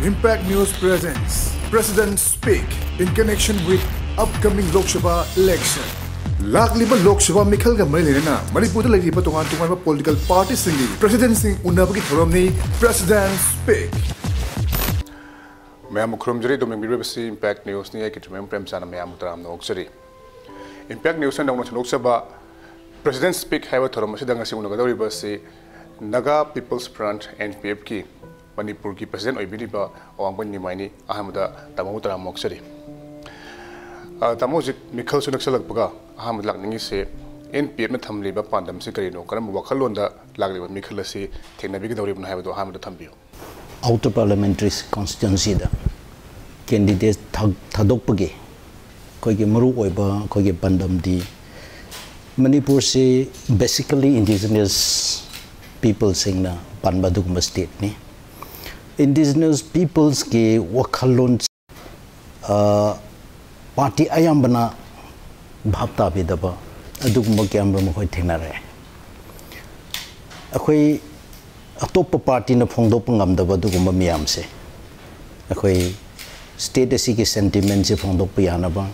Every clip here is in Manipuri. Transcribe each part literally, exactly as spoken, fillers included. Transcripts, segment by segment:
Impact News presents President Speak in connection with upcoming Lok Sabha election. ꯂꯥꯛꯂꯤꯕ ꯂꯣꯛ ꯁꯚꯥ ꯃꯤꯈꯜꯒ ꯃꯔꯤ ꯂꯩꯅꯅ ꯃꯅꯤꯄꯨꯔꯗ ꯂꯩꯔꯤꯕ ꯇꯣꯉꯥꯟ ꯇꯣꯉꯥꯟꯕ ꯄꯣꯂꯤꯇꯤꯀꯦꯜ ꯄꯥꯔꯇꯤꯁꯤꯡꯒꯤ ꯄ꯭ꯔꯦꯁꯤꯗꯦꯟꯁꯤꯡ ꯎꯅꯕꯒꯤ ꯊꯧꯔꯝꯅꯤ President Speak. ꯃꯌꯥꯝꯕꯨ ꯈꯨꯔꯨꯝꯖꯔꯤ꯫ ꯑꯗꯣꯝ ꯌꯦꯡꯕꯤꯔꯤꯕꯁꯤ ꯏꯝꯄꯦꯛ ꯅ꯭ꯌꯨꯁꯅꯤ꯫ ꯑꯩ ꯀꯤꯇ꯭ꯔꯤꯃꯌꯨꯝ ꯄ꯭ꯔꯦꯝꯆꯥꯟꯅ ꯃꯌꯥꯝꯕꯨ ꯇꯔꯥꯝꯅ ꯑꯣꯛꯆꯔꯤ꯫ ꯏꯝꯄꯦꯛ ꯅ꯭ꯌꯨꯁꯅ ꯅꯧꯅ ꯁꯟꯗꯣꯛꯆꯕ ꯄ꯭ꯔꯦꯁꯤꯗꯦꯟꯠ ꯁ꯭ꯄꯤꯛ ꯍꯥꯏꯕ ꯊꯧꯔꯝ ꯑꯁꯤꯗ ꯉꯁꯤ ꯎꯅꯒꯗꯧꯔꯤꯕ ꯑꯁꯤ Naga peoples front, N P ꯑꯦꯐꯀꯤ ꯃꯅꯤꯄꯨꯔꯒꯤ ꯄ꯭ꯔꯦꯁꯤꯗꯦꯟꯠ ꯑꯣꯏꯕꯤꯔꯤꯕ ꯑꯋꯥꯡꯕ ꯅꯤꯃꯥꯏꯅꯤ꯫ ꯑꯍꯥꯟꯕꯗ ꯇꯥꯃꯣꯕꯨ ꯇꯔꯥꯝꯅ ꯑꯣꯛꯆꯔꯤ꯫ ꯑ, ꯇꯥꯃꯣ, ꯍꯧꯖꯤꯛ ꯃꯤꯈꯜꯁꯨ ꯅꯛꯁꯜꯂꯛꯄꯒ ꯑꯍꯥꯟꯕꯗ ꯂꯥꯛꯅꯤꯡꯉꯤꯁꯦ, ꯑꯦꯟ ꯄꯤ ꯑꯦꯐꯅ ꯊꯝꯂꯤꯕ ꯄꯥꯟꯗꯝꯁꯤ ꯀꯔꯤꯅꯣ? ꯀꯔꯝꯕ ꯋꯥꯈꯜꯂꯣꯟꯗ ꯂꯥꯛꯂꯤꯕ ꯃꯤꯈꯜ ꯑꯁꯤ ꯊꯦꯡꯅꯕꯤꯒꯗꯧꯔꯤꯕꯅꯣ ꯍꯥꯏꯕꯗꯨ ꯑꯍꯥꯟꯕꯗ ꯊꯝꯕꯤꯌꯨ꯫ ꯑꯥꯎꯇꯔ ꯄꯥꯔꯂꯤꯌꯥꯃꯦꯟꯇꯔꯤ ꯀꯣꯟꯁꯇꯤꯇ꯭ꯋꯦꯟꯁꯤꯗ ꯀꯦꯟꯗꯤꯗꯦꯠ ꯊꯥ-, ꯊꯥꯗꯣꯛꯄꯒꯤ ꯑꯩꯈꯣꯏꯒꯤ ꯃꯔꯨ ꯑꯣꯏꯕ ꯑꯩꯈꯣꯏꯒꯤ ꯄꯥꯟꯗꯝꯗꯤ ꯃꯅꯤꯄꯨꯔꯁꯤ basically indigenous peopleꯁꯤꯡꯅ ꯄꯥꯟꯕ ꯑꯗꯨꯒꯨꯝꯕ ꯁ꯭ꯇꯦꯠꯅꯤ꯫ ꯏꯟꯗꯤꯖꯤꯅꯁ ꯄꯤꯄꯜꯁꯀꯤ ꯋꯥꯈꯜꯂꯣꯟ, ꯑ, ꯄꯥꯔꯇꯤ ꯑꯌꯥꯝꯕꯅ ꯚꯥꯞ ꯇꯥꯕꯤꯗꯕ ꯑꯗꯨꯒꯨꯝꯕ ꯀꯌꯥ ꯑꯃꯔꯣꯝ ꯑꯩꯈꯣꯏ ꯊꯦꯡꯅꯔꯛꯑꯦ꯫ ꯑꯩꯈꯣꯏ ꯑꯇꯣꯞꯄ ꯄꯥꯔꯇꯤꯅ ꯐꯣꯡꯗꯣꯛꯄ ꯉꯝꯗꯕ ꯑꯗꯨꯒꯨꯝꯕ ꯃꯌꯥꯝꯁꯦ ꯑꯩꯈꯣꯏ ꯁ꯭ꯇꯦꯠ ꯑꯁꯤꯒꯤ ꯁꯦꯟꯇꯤꯃꯦꯟꯁꯦ ꯐꯣꯡꯗꯣꯛꯄ ꯌꯥꯅꯕ,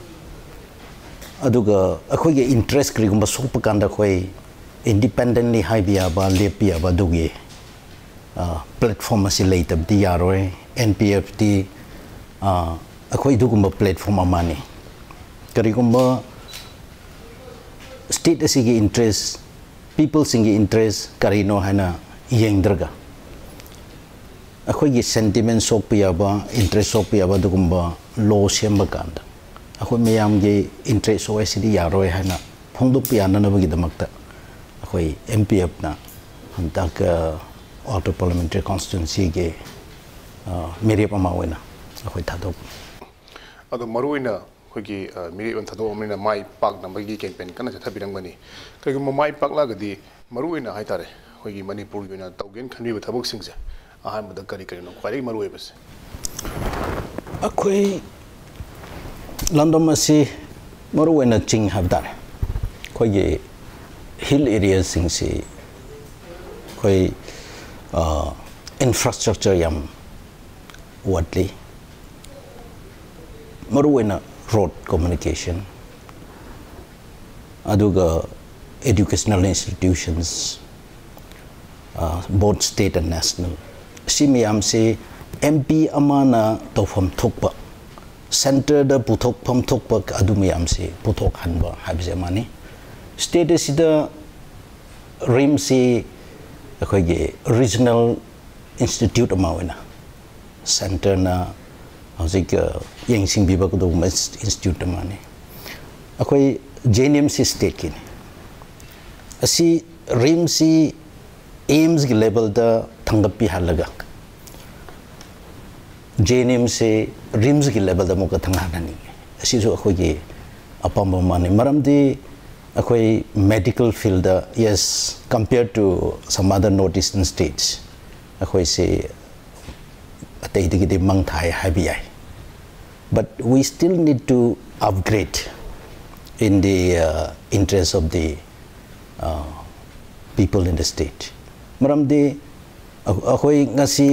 ꯑꯗꯨꯒ ꯑꯩꯈꯣꯏꯒꯤ ꯏꯟꯇꯔꯦꯁ ꯀꯔꯤꯒꯨꯝꯕ ꯁꯣꯛꯄ ꯀꯥꯟꯗ ꯑꯩꯈꯣꯏ ꯏꯟꯗꯤꯄꯦꯟꯗꯦꯟꯂꯤ ꯍꯥꯏꯕ ꯌꯥꯕ, ꯂꯦꯞꯄ ꯌꯥꯕ ꯑꯗꯨꯒꯤ, ꯑ, ꯄ꯭ꯂꯦꯠꯐꯣꯝ ꯑꯁꯤ ꯂꯩꯇꯕꯗꯤ ꯌꯥꯔꯣꯏ꯫ ꯑꯦꯟ ꯄꯤ ꯑꯦꯐꯇꯤ, ꯑ, ꯑꯩꯈꯣꯏ ꯑꯗꯨꯒꯨꯝꯕ ꯄ꯭ꯂꯦꯠꯐꯣꯝ ꯑꯃꯅꯤ꯫ ꯀꯔꯤꯒꯨꯝꯕ ꯁ꯭ꯇꯦꯠ ꯑꯁꯤꯒꯤ ꯏꯟꯇꯔꯦꯁ, ꯄꯤꯄꯜꯁꯤꯡꯒꯤ ꯏꯟꯇꯔꯦꯁ ꯀꯔꯤꯅꯣ ꯍꯥꯏꯅ ꯌꯦꯡꯗ꯭ꯔꯒ, ꯑꯩꯈꯣꯏꯒꯤ ꯁꯦꯟꯇꯤꯃꯦꯟ ꯁꯣꯛꯄ ꯌꯥꯕ, ꯏꯟꯇꯔꯦꯁ ꯁꯣꯛꯄ ꯌꯥꯕ ꯑꯗꯨꯒꯨꯝꯕ ꯂꯣ ꯁꯦꯝꯕ ꯀꯥꯟꯗ, ꯑꯩꯈꯣꯏ ꯃꯌꯥꯝꯒꯤ ꯏꯟꯇꯔꯦꯁ ꯁꯣꯛꯑꯦ, ꯁꯤꯗꯤ ꯌꯥꯔꯣꯏ ꯍꯥꯏꯅ ꯐꯣꯡꯗꯣꯛꯄ ꯌꯥꯅꯅꯕꯒꯤꯗꯃꯛꯇ ꯑꯩꯈꯣꯏ ꯑꯦꯟ ꯄꯤ ꯑꯦꯐꯅ ꯍꯟꯗꯛ, ꯑ, ꯑꯥꯎꯇꯔ ꯄꯥꯔꯂꯤꯌꯥꯃꯦꯟꯇꯔꯤ ꯀꯣꯟꯁꯇꯤꯇ꯭ꯋꯦꯟꯁꯤꯒꯤ, ꯑ, ꯃꯤꯔꯦꯞ ꯑꯃ ꯑꯣꯏꯅ ꯑꯩꯈꯣꯏ ꯊꯥꯗꯣꯛꯄꯅꯤ꯫ ꯑꯗꯣ ꯃꯔꯨꯑꯣꯏꯅ ꯑꯩꯈꯣꯏꯒꯤ, ꯑ, ꯃꯤꯔꯦꯞ ꯑꯃ ꯊꯥꯗꯣꯛꯑꯕꯅꯤꯅ ꯃꯥꯏ ꯄꯥꯛꯅꯕꯒꯤ ꯀꯦꯝꯄꯦꯟ ꯀꯟꯅ ꯆꯠꯊꯕꯤꯔꯝꯒꯅꯤ꯫ ꯀꯔꯤꯒꯨꯝꯕ ꯃꯥꯏ ꯄꯥꯛꯂꯛꯑꯒꯗꯤ ꯃꯔꯨꯑꯣꯏꯅ ꯍꯥꯏꯇꯥꯔꯦ, ꯑꯩꯈꯣꯏꯒꯤ ꯃꯅꯤꯄꯨꯔꯒꯤ ꯑꯣꯏꯅ ꯇꯧꯒꯦꯅ ꯈꯟꯕꯤꯕ ꯊꯕꯛꯁꯤꯡꯁꯦ ꯑꯍꯥꯟꯕꯗ ꯀꯔꯤ ꯀꯔꯤꯅꯣ ꯈ꯭ꯋꯥꯏꯗꯒꯤ ꯃꯔꯨꯑꯣꯏꯕꯁꯦ? ꯑꯩꯈꯣꯏ ꯂꯝꯗꯝ ꯑꯁꯤ ꯃꯔꯨꯑꯣꯏꯅ ꯆꯤꯡ ꯍꯥꯏꯕ ꯇꯥꯔꯦ, ꯑꯩꯈꯣꯏꯒꯤ ꯍꯤꯜ ꯑꯦꯔꯤꯌꯥꯁꯤꯡꯁꯤ ꯑꯩꯈꯣꯏ, ꯑ, ꯏꯟꯐ꯭ꯔꯥꯁ꯭ꯇ꯭ꯔꯛꯆꯔ ꯌꯥꯝ ꯋꯥꯠꯂꯤ꯫ ꯃꯔꯨꯑꯣꯏꯅ ꯔꯣꯗ ꯀꯝꯃ꯭ꯌꯨꯅꯤꯀꯦꯁꯟ, ꯑꯗꯨꯒ educational institutions, both state and national, ꯁꯤ ꯃꯌꯥꯝꯁꯤ ꯑꯦꯝ ꯄꯤ ꯑꯃꯅ ꯇꯧꯐꯝ ꯊꯣꯛꯄ, ꯁꯦꯟꯇꯔꯗ ꯄꯨꯊꯣꯛꯐꯝ ꯊꯣꯛꯄ ꯑꯗꯨ ꯃꯌꯥꯝꯁꯤ ꯄꯨꯊꯣꯛꯍꯟꯕ ꯍꯥꯏꯕꯁꯦ ꯑꯃꯅꯤ꯫ ꯁ꯭ꯇꯦꯠ ꯑꯁꯤꯗ ꯔꯤꯝꯁꯁꯤ ꯑꯩꯈꯣꯏꯒꯤ ꯔꯤꯖꯅꯦꯜ ꯏꯟꯁꯇꯤꯇ꯭ꯌꯨꯠ ꯑꯃ ꯑꯣꯏꯅ ꯁꯦꯟꯇꯔꯅ ꯍꯧꯖꯤꯛ ꯌꯦꯡꯁꯤꯟꯕꯤꯕꯒꯗꯧꯕ ꯏꯟꯁꯇꯤꯇ꯭ꯌꯨꯠ ꯑꯃꯅꯤ꯫ ꯑꯩꯈꯣꯏ ꯖꯦ ꯑꯦꯟ ꯑꯦꯝꯁꯤ ꯁ꯭ꯇꯦꯠꯀꯤꯅꯤ꯫ ꯑꯁꯤ ꯔꯤꯝꯁꯁꯤ ꯑꯦꯝꯁꯒꯤ ꯂꯦꯕꯦꯜꯗ ꯊꯥꯡꯒꯠꯄꯤꯍꯜꯂꯒ ꯖꯦ ꯑꯦꯟ ꯑꯦꯝꯁꯦ ꯔꯤꯝꯁꯒꯤ ꯂꯦꯕꯦꯜꯗ ꯑꯃꯨꯛꯀ ꯊꯥꯡꯒꯠꯍꯟꯅꯤꯡꯉꯤ꯫ ꯑꯁꯤꯁꯨ ꯑꯩꯈꯣꯏꯒꯤ ꯑꯄꯥꯝꯕ ꯑꯃꯅꯤ꯫ ꯃꯔꯝꯗꯤ ꯑꯩꯈꯣꯏ medical field, yes, compared to some other North Eastern states, ꯑꯩꯈꯣꯏꯁꯦ ꯑꯇꯩꯗꯒꯤꯗꯤ ꯃꯥꯡꯊꯥꯏ ꯍꯥꯏꯕ ꯌꯥꯏ꯫ But we still need to upgrade in the interest of the people in the state. ꯃꯔꯝꯗꯤ ꯑꯩꯈꯣꯏ ꯉꯁꯤ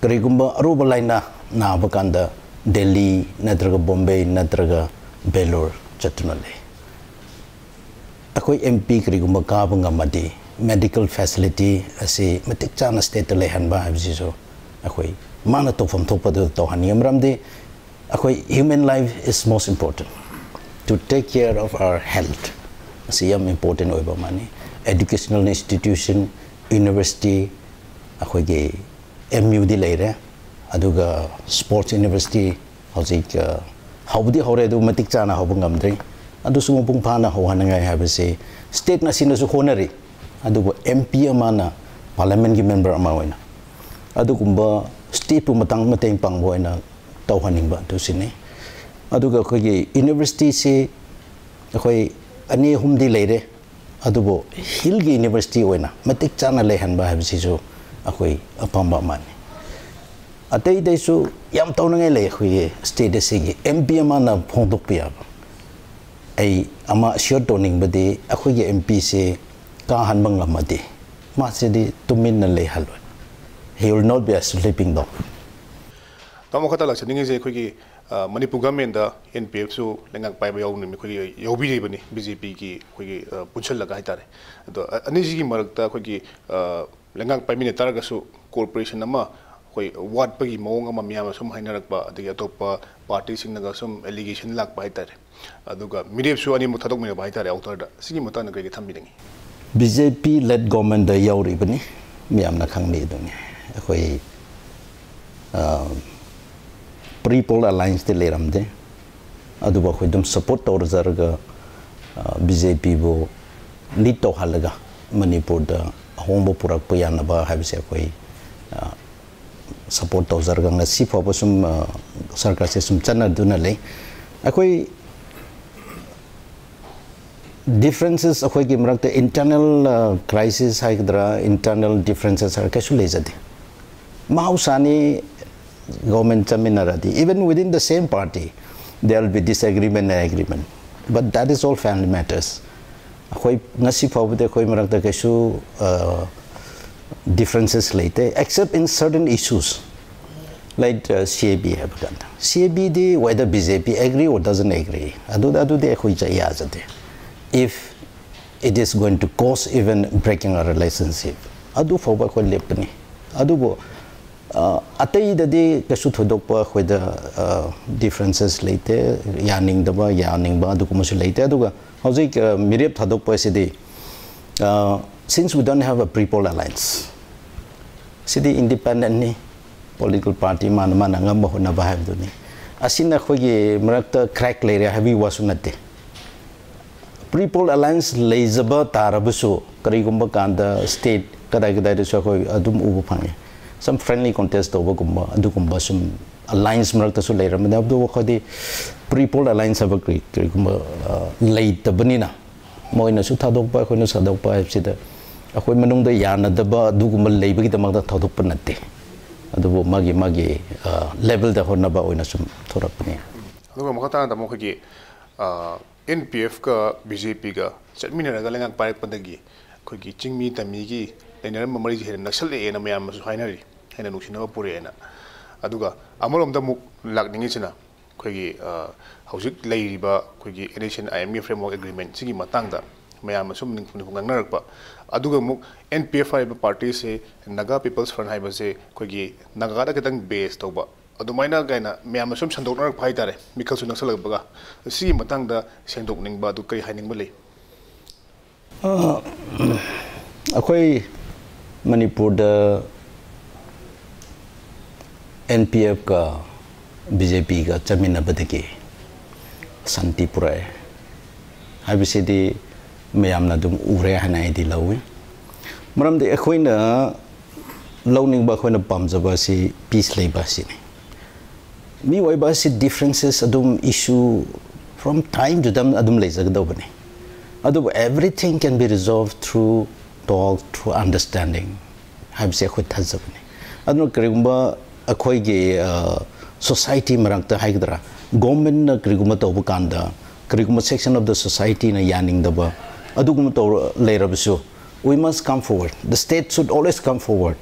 ꯀꯔꯤꯒꯨꯝꯕ ꯑꯔꯨꯕ ꯂꯥꯏꯅꯥ ꯅꯥꯕ ꯀꯥꯟꯗ ꯗꯦꯜꯂꯤ ꯅꯠꯇ꯭ꯔꯒ ꯕꯣꯝꯕꯦ ꯅꯠꯇ꯭ꯔꯒ ꯕꯦꯂꯣꯔ ꯆꯠꯇꯨꯅ ꯂꯩ꯫ ꯑꯩꯈꯣꯏ ꯑꯦꯝ ꯄꯤ ꯀꯔꯤꯒꯨꯝꯕ ꯀꯥꯕ ꯉꯝꯃꯗꯤ, ꯃꯦꯗꯤꯀꯦꯜ ꯐꯦꯁꯤꯂꯤꯇꯤ ꯑꯁꯤ ꯃꯇꯤꯛ ꯆꯥꯅ ꯁ꯭ꯇꯦꯠꯇ ꯂꯩꯍꯟꯕ ꯍꯥꯏꯕꯁꯤꯁꯨ ꯑꯩꯈꯣꯏ ꯃꯥꯅ ꯇꯧꯐꯝ ꯊꯣꯛꯄꯗꯨ ꯇꯧꯍꯟꯅꯤꯡꯉꯤ꯫ ꯃꯔꯝꯗꯤ ꯑꯩꯈꯣꯏ human life is most important, to take care of our health ꯑꯁꯤ ꯌꯥꯝ ꯏꯝꯄꯣꯔꯇꯦꯟ ꯑꯣꯏꯕ ꯑꯃꯅꯤ꯫ Educational institution, university, ꯑꯩꯈꯣꯏꯒꯤ ꯑꯦꯝ ꯌꯨꯗꯤ ꯂꯩꯔꯦ, ꯑꯗꯨꯒ ꯁ꯭ꯄꯣꯔꯠꯁ ꯌꯨꯅꯤꯚꯔꯁꯤꯇꯤ ꯍꯧꯖꯤꯛ ꯍꯧꯕꯗꯤ ꯍꯧꯔꯦ, ꯑꯗꯨ ꯃꯇꯤꯛ ꯆꯥꯅ ꯍꯧꯕ ꯉꯝꯗ꯭ꯔꯤ꯫ ꯑꯗꯨꯁꯨ ꯃꯄꯨꯡ ꯐꯥꯅ ꯍꯧꯍꯟꯅꯤꯡꯉꯥꯏ ꯍꯥꯏꯕꯁꯤ ꯁ꯭ꯇꯦꯠ ꯑꯁꯤꯅꯁꯨ ꯍꯣꯠꯅꯔꯤ꯫ ꯑꯗꯨꯕꯨ ꯑꯦꯝ ꯄꯤ ꯑꯃꯅ, ꯄꯥꯔꯂꯤꯌꯥꯃꯦꯟꯒꯤ ꯃꯦꯝꯕꯔ ꯑꯃ ꯑꯣꯏꯅ, ꯑꯗꯨꯒꯨꯝꯕ ꯁ꯭ꯇꯦꯠꯄꯨ ꯃꯇꯥꯡ ꯃꯇꯦꯡ ꯄꯥꯡꯕ ꯑꯣꯏꯅ ꯇꯧꯍꯟꯅꯤꯡꯕ ꯑꯗꯨꯁꯤꯅꯤ꯫ ꯑꯗꯨꯒ ꯑꯩꯈꯣꯏꯒꯤ ꯌꯨꯅꯤꯚꯔꯁꯤꯇꯤꯁꯤ ꯑꯩꯈꯣꯏ ꯑꯅꯤ ꯑꯍꯨꯝꯗꯤ ꯂꯩꯔꯦ, ꯑꯗꯨꯕꯨ ꯍꯤꯜꯒꯤ ꯌꯨꯅꯤꯚꯔꯁꯤꯇꯤ ꯑꯣꯏꯅ ꯃꯇꯤꯛ ꯆꯥꯅ ꯂꯩꯍꯟꯕ ꯍꯥꯏꯕꯁꯤꯁꯨ ꯑꯩꯈꯣꯏ ꯑꯄꯥꯝꯕ ꯑꯃꯅꯤ꯫ ꯑꯇꯩ ꯑꯇꯩꯁꯨ ꯌꯥꯝ ꯇꯧꯅꯤꯡꯉꯥꯏ ꯂꯩ꯫ ꯑꯩꯈꯣꯏꯒꯤ ꯁ꯭ꯇꯦꯠ ꯑꯁꯤꯒꯤ ꯑꯦꯝ ꯄꯤ ꯑꯃꯅ ꯐꯣꯡꯗꯣꯛꯄ ꯌꯥꯕ, ꯑꯩ ꯑꯃ ꯑꯦꯁ꯭ꯌꯣꯔ ꯇꯧꯅꯤꯡꯕꯗꯤ, ꯑꯩꯈꯣꯏꯒꯤ ꯑꯦꯝ ꯄꯤꯁꯤ ꯀꯥꯍꯟꯕ ꯉꯝꯃꯗꯤ, ꯃꯥꯁꯤꯗꯤ ꯇꯨꯃꯤꯟꯅ ꯂꯩꯍꯜꯂꯣꯏ꯫ He will not be a sleeping dog. ꯇꯥꯃꯣ, ꯈꯛꯇ ꯂꯥꯛꯆꯅꯤꯡꯉꯤꯁꯦ, ꯑꯩꯈꯣꯏꯒꯤ, ꯑ, ꯃꯅꯤꯄꯨꯔ ꯒꯚꯔꯟꯃꯦꯟꯗ ꯑꯦꯟ ꯄꯤ ꯑꯦꯐꯁꯨ ꯂꯩꯉꯥꯛ ꯄꯥꯏꯕ ꯌꯥꯎꯅꯤ, ꯑꯩꯈꯣꯏꯒꯤ ꯌꯥꯎꯕꯤꯔꯤꯕꯅꯤ, ꯕꯤ ꯖꯦ ꯄꯤꯒꯤ ꯑꯩꯈꯣꯏꯒꯤ, ꯑ, ꯄꯨꯟꯁꯤꯜꯂꯒ ꯍꯥꯏꯇꯥꯔꯦ꯫ ꯑꯗꯣ, ꯑ, ꯑꯅꯤꯁꯤꯒꯤ ꯃꯔꯛꯇ ꯑꯩꯈꯣꯏꯒꯤ, ꯑ, ꯂꯩꯉꯥꯛ ꯄꯥꯏꯃꯤꯟꯅ ꯇꯥꯔꯒꯁꯨ cooperation ꯑꯃ ꯑꯩꯈꯣꯏ ꯋꯥꯠꯄꯒꯤ ꯃꯑꯣꯡ ꯑꯃ ꯃꯤꯌꯥꯝꯅ ꯁꯨꯝ ꯍꯥꯏꯅꯔꯛꯄ, ꯑꯗꯒꯤ ꯑꯇꯣꯞꯄ ꯄꯥꯔꯇꯤꯁꯤꯡꯅꯒ ꯁꯨꯝ allegation ꯂꯥꯛꯄ ꯍꯥꯏꯇꯥꯔꯦ꯫ ꯑꯗꯨꯒ ꯃꯤꯔꯦꯞꯁꯨ ꯑꯅꯤꯃꯛ ꯊꯥꯗꯣꯛꯃꯤꯟꯅꯕ ꯍꯥꯏꯇꯥꯔꯦ ꯑꯥꯎꯇꯔꯗ꯫ ꯁꯤꯒꯤ ꯃꯇꯥꯡꯗ ꯀꯔꯤ ꯀꯔꯤ ꯊꯝꯕꯤꯅꯤꯡꯉꯤ? ꯕꯤ ꯖꯦ ꯄꯤ ꯂꯦꯗ ꯒꯣꯔꯃꯦꯟꯗ ꯌꯥꯎꯔꯤꯕꯅꯤ, ꯃꯌꯥꯝꯅ ꯈꯪꯕꯤꯗꯨꯅꯤ꯫ ꯑꯩꯈꯣꯏ, ꯑ, ꯄ꯭ꯔꯤ ꯄꯣꯜ ꯑꯦꯂꯥꯏꯟꯁꯇꯤ ꯂꯩꯔꯝꯗꯦ꯫ ꯑꯗꯨꯕꯨ ꯑꯩꯈꯣꯏ ꯑꯗꯨꯝ ꯁꯄꯣꯔꯠ ꯇꯧꯔꯖꯔꯒ, ꯑ, ꯕꯤ ꯖꯦ ꯄꯤꯕꯨ ꯂꯤꯗ ꯇꯧꯍꯜꯂꯒ ꯃꯅꯤꯄꯨꯔꯗ ꯑꯍꯣꯡꯕ ꯄꯨꯔꯛꯄ ꯌꯥꯅꯕ ꯍꯥꯏꯕꯁꯦ ꯑꯩꯈꯣꯏ, ꯑ, ꯁꯄꯣꯔꯠ ꯇꯧꯖꯔꯒ ꯉꯁꯤ ꯐꯥꯎꯕ ꯁꯨꯝ, ꯑ, ꯁꯔꯀꯥꯔꯁꯦ ꯁꯨꯝ ꯆꯠꯅꯗꯨꯅ ꯂꯩ꯫ ꯑꯩꯈꯣꯏ ꯗꯤꯐ꯭ꯔꯦꯟꯁꯦꯁ ꯑꯩꯈꯣꯏꯒꯤ ꯃꯔꯛꯇ ꯏꯟꯇꯔꯅꯦꯜ, ꯑ, ꯀ꯭ꯔꯥꯏꯁꯤꯁ ꯍꯥꯏꯒꯗ꯭ꯔꯥ, ꯏꯟꯇꯔꯅꯦꯜ ꯗꯤꯐ꯭ꯔꯦꯟꯁꯦꯁ ꯍꯥꯏꯔ ꯀꯩꯁꯨ ꯂꯩꯖꯗꯦ꯫ ꯃꯍꯧꯁꯥꯅꯤ, government ꯆꯠꯃꯤꯟꯅꯔꯗꯤ, even within the same party, there will be disagreement and agreement, but that is all family matters. ꯑꯩꯈꯣꯏ ꯉꯁꯤ ꯐꯥꯎꯕꯗꯤ ꯑꯩꯈꯣꯏ ꯃꯔꯛꯇ ꯀꯩꯁꯨ, ꯑ, ꯗꯤꯐ꯭ꯔꯦꯟꯁꯦꯁ ꯂꯩꯇꯦ, except in certain issues, like, ꯑ, ꯁꯤ ꯑꯦ ꯕꯤ ꯍꯥꯏꯕ ꯀꯥꯟꯗ, ꯁꯤ ꯑꯦ ꯕꯤꯗꯤ whether B J P agree or doesn't agree, ꯑꯗꯨꯗ, ꯑꯗꯨꯗꯤ ꯑꯩꯈꯣꯏ ꯆꯠ ꯌꯥꯖꯗꯦ꯫ If it is going to cause even breaking a relationship, ꯑꯗꯨ ꯐꯥꯎꯕ ꯑꯩꯈꯣꯏ ꯂꯦꯞꯄꯅꯤ꯫ ꯑꯗꯨꯕꯨ, ꯑ, ꯑꯇꯩꯗꯗꯤ ꯀꯩꯁꯨ ꯊꯣꯏꯗꯣꯛꯄ ꯑꯩꯈꯣꯏꯗ, ꯑ, ꯗꯤꯐ꯭ꯔꯦꯟꯁꯦꯁ ꯂꯩꯇꯦ, ꯌꯥꯅꯤꯡꯗꯕ, ꯌꯥꯅꯤꯡꯕ ꯑꯗꯨꯒꯨꯝꯕꯁꯨ ꯂꯩꯇꯦ꯫ ꯑꯗꯨꯒ ꯍꯧꯖꯤꯛ, ꯑ, ꯃꯤꯔꯦꯞ ꯊꯥꯗꯣꯛꯄ ꯑꯁꯤꯗꯤ, ꯑ, since we don't have a pre-poll alliance, ꯁꯤꯗꯤ ꯏꯟꯗꯤꯄꯦꯟꯗꯦꯟꯅꯤ, ꯄꯣꯂꯤꯇꯤꯀꯦꯜ ꯄꯥꯔꯇꯤ ꯃꯥꯅ ꯃꯥꯅ ꯑꯉꯝꯕ ꯍꯣꯠꯅꯕ ꯍꯥꯏꯕꯗꯨꯅꯤ꯫ ꯑꯁꯤꯅ ꯑꯩꯈꯣꯏꯒꯤ ꯃꯔꯛꯇ ꯀ꯭ꯔꯦꯛ ꯂꯩꯔꯦ ꯍꯥꯏꯕꯒꯤ ꯋꯥꯁꯨ ꯅꯠꯇꯦ꯫ ꯄ꯭ꯔꯤ ꯄꯣꯜ ꯑꯦꯂꯥꯏꯟꯁ ꯂꯩꯖꯕ ꯇꯥꯔꯕꯁꯨ, ꯀꯔꯤꯒꯨꯝꯕ ꯀꯥꯟꯗ ꯁ꯭ꯇꯦꯠ ꯀꯗꯥꯏ ꯀꯗꯥꯏꯗꯁꯨ ꯑꯩꯈꯣꯏ ꯑꯗꯨꯝ ꯎꯕ ꯐꯪꯉꯤ, ꯁꯝ ꯐ꯭ꯔꯦꯟꯂꯤ ꯀꯣꯟꯇꯦꯁ ꯇꯧꯕꯒꯨꯝꯕ, ꯑꯗꯨꯒꯨꯝꯕ ꯁꯨꯝ ꯑꯦꯂꯥꯏꯟꯁ ꯃꯔꯛꯇꯁꯨ ꯂꯩꯔꯝꯕꯅꯤ꯫ ꯑꯗꯨꯕꯨ ꯑꯩꯈꯣꯏꯗꯤ ꯄ꯭ꯔꯤ ꯄꯣꯜ ꯑꯦꯂꯥꯏꯟꯁ ꯍꯥꯏꯕ ꯀꯔꯤ, ꯀꯔꯤꯒꯨꯝꯕ, ꯑ, ꯂꯩꯇꯕꯅꯤꯅ, ꯃꯣꯏꯅꯁꯨ ꯊꯥꯗꯣꯛꯄ, ꯑꯩꯈꯣꯏꯅꯁꯨ ꯊꯥꯗꯣꯛꯄ ꯍꯥꯏꯕꯁꯤꯗ ꯑꯩꯈꯣꯏ ꯃꯅꯨꯡꯗ ꯌꯥꯅꯗꯕ ꯑꯗꯨꯒꯨꯝꯕ ꯂꯩꯕꯒꯤꯗꯃꯛꯇ ꯊꯥꯗꯣꯛꯄ ꯅꯠꯇꯦ꯫ ꯑꯗꯨꯕꯨ ꯃꯥꯒꯤ, ꯃꯥꯒꯤ, ꯑ, ꯂꯦꯚꯦꯜꯗ ꯍꯣꯠꯅꯕ ꯑꯣꯏꯅ ꯁꯨꯝ ꯊꯣꯔꯛꯄꯅꯤ꯫ ꯑꯗꯨꯒ ꯃꯈꯥ ꯇꯥꯅ ꯇꯥꯃꯣ, ꯑꯩꯈꯣꯏꯒꯤ, ꯑ, ꯑꯦꯟ ꯄꯤ ꯑꯦꯐꯀ ꯕꯤ ꯖꯦ ꯄꯤꯒ ꯆꯠꯃꯤꯟꯅꯔꯒ ꯂꯩꯉꯥꯛ ꯄꯥꯏꯔꯛꯄꯗꯒꯤ ꯑꯩꯈꯣꯏꯒꯤ ꯆꯤꯡꯃꯤ ꯇꯝꯃꯤꯒꯤ ꯂꯩꯅꯔꯝꯕ ꯃꯔꯤꯁꯦ ꯍꯦꯟꯅ ꯅꯛꯁꯜꯂꯛꯑꯦꯅ ꯃꯌꯥꯝꯅꯁꯨ ꯍꯥꯏꯅꯔꯤ, ꯍꯦꯟꯅ ꯅꯨꯡꯁꯤꯅꯕ ꯄꯨꯔꯛꯑꯦꯅ꯫ ꯑꯗꯨꯒ ꯑꯃꯔꯣꯝꯗ ꯑꯃꯨꯛ ꯂꯥꯛꯅꯤꯡꯉꯤꯁꯤꯅ, ꯑꯩꯈꯣꯏꯒꯤ ꯍꯧꯖꯤꯛ ꯂꯩꯔꯤꯕ ꯑꯩꯈꯣꯏꯒꯤ NSCN IMA framework agreement ꯁꯤꯒꯤ ꯃꯇꯥꯡꯗ ꯃꯌꯥꯝꯅ ꯁꯨꯝ ꯅꯤꯡ- ꯅꯤꯡ- ꯉꯥꯡꯅꯔꯛꯄ, ꯑꯗꯨꯒ ꯑꯃꯨꯛ NPF ꯍꯥꯏꯕ party ꯁꯦ, Naga People's Front ꯍꯥꯏꯕꯁꯦ ꯑꯩꯈꯣꯏꯒꯤ ꯅꯥꯒꯥꯗ ꯈꯤꯇꯪ base ꯇꯧꯕ, ꯑꯗꯨꯃꯥꯏꯅ ꯀꯥꯏꯅ ꯃꯌꯥꯝꯅ ꯁꯨꯝ ꯁꯟꯗꯣꯛꯅꯔꯛꯄ ꯍꯥꯏꯇꯥꯔꯦ, ꯃꯤꯈꯜꯁꯨ ꯅꯛꯁꯜꯂꯛꯄꯒ꯫ ꯁꯤꯒꯤ ꯃꯇꯥꯡꯗ ꯁꯦꯡꯗꯣꯛꯅꯤꯡꯕ ꯑꯗꯨ ꯀꯔꯤ ꯍꯥꯏꯅꯤꯡꯕ ꯂꯩ? ꯑꯩꯈꯣꯏ ꯃꯅꯤꯄꯨꯔꯗ NPFꯀ BJPꯒ ꯆꯠꯃꯤꯟꯅꯕꯗꯒꯤ ꯁꯥꯟꯇꯤ ꯄꯨꯔꯛꯑꯦ ꯍꯥꯏꯕꯁꯤꯗꯤ ꯃꯌꯥꯝꯅ ꯑꯗꯨꯝ ꯎꯔꯦ ꯍꯥꯏꯅ ꯑꯩꯗꯤ ꯂꯧꯏ꯫ ꯃꯔꯝꯗꯤ ꯑꯩꯈꯣꯏꯅ ꯂꯧꯅꯤꯡꯕ, ꯑꯩꯈꯣꯏꯅ ꯄꯥꯝꯖꯕ ꯑꯁꯤ peace ꯂꯩꯕ ꯑꯁꯤꯅꯤ꯫ ꯃꯤꯑꯣꯏꯕ ꯑꯁꯤ differences ꯑꯗꯨꯝ issue from time to time ꯑꯗꯨꯝ ꯂꯩꯖꯒꯗꯧꯕꯅꯤ꯫ ꯑꯗꯨꯕꯨ everything can be resolved through talk, through understanding ꯍꯥꯏꯕꯁꯦ ꯑꯩꯈꯣꯏ ꯊꯥꯖꯕꯅꯤ꯫ ꯑꯗꯨꯅ ꯀꯔꯤꯒꯨꯝꯕ ꯑꯩꯈꯣꯏꯒꯤ society ꯃꯔꯛꯇ ꯍꯥꯏꯒꯗ꯭ꯔꯥ, governmentꯅ ꯀꯔꯤꯒꯨꯝꯕ ꯇꯧꯕ ꯀꯥꯟꯗ ꯀꯔꯤꯒꯨꯝꯕ section of the societyꯅ ꯌꯥꯅꯤꯡꯗꯕ ꯑꯗꯨꯒꯨꯝꯕ ꯇꯧꯔ ꯂꯩꯔꯕꯁꯨ, we must come forward, the state should always come forward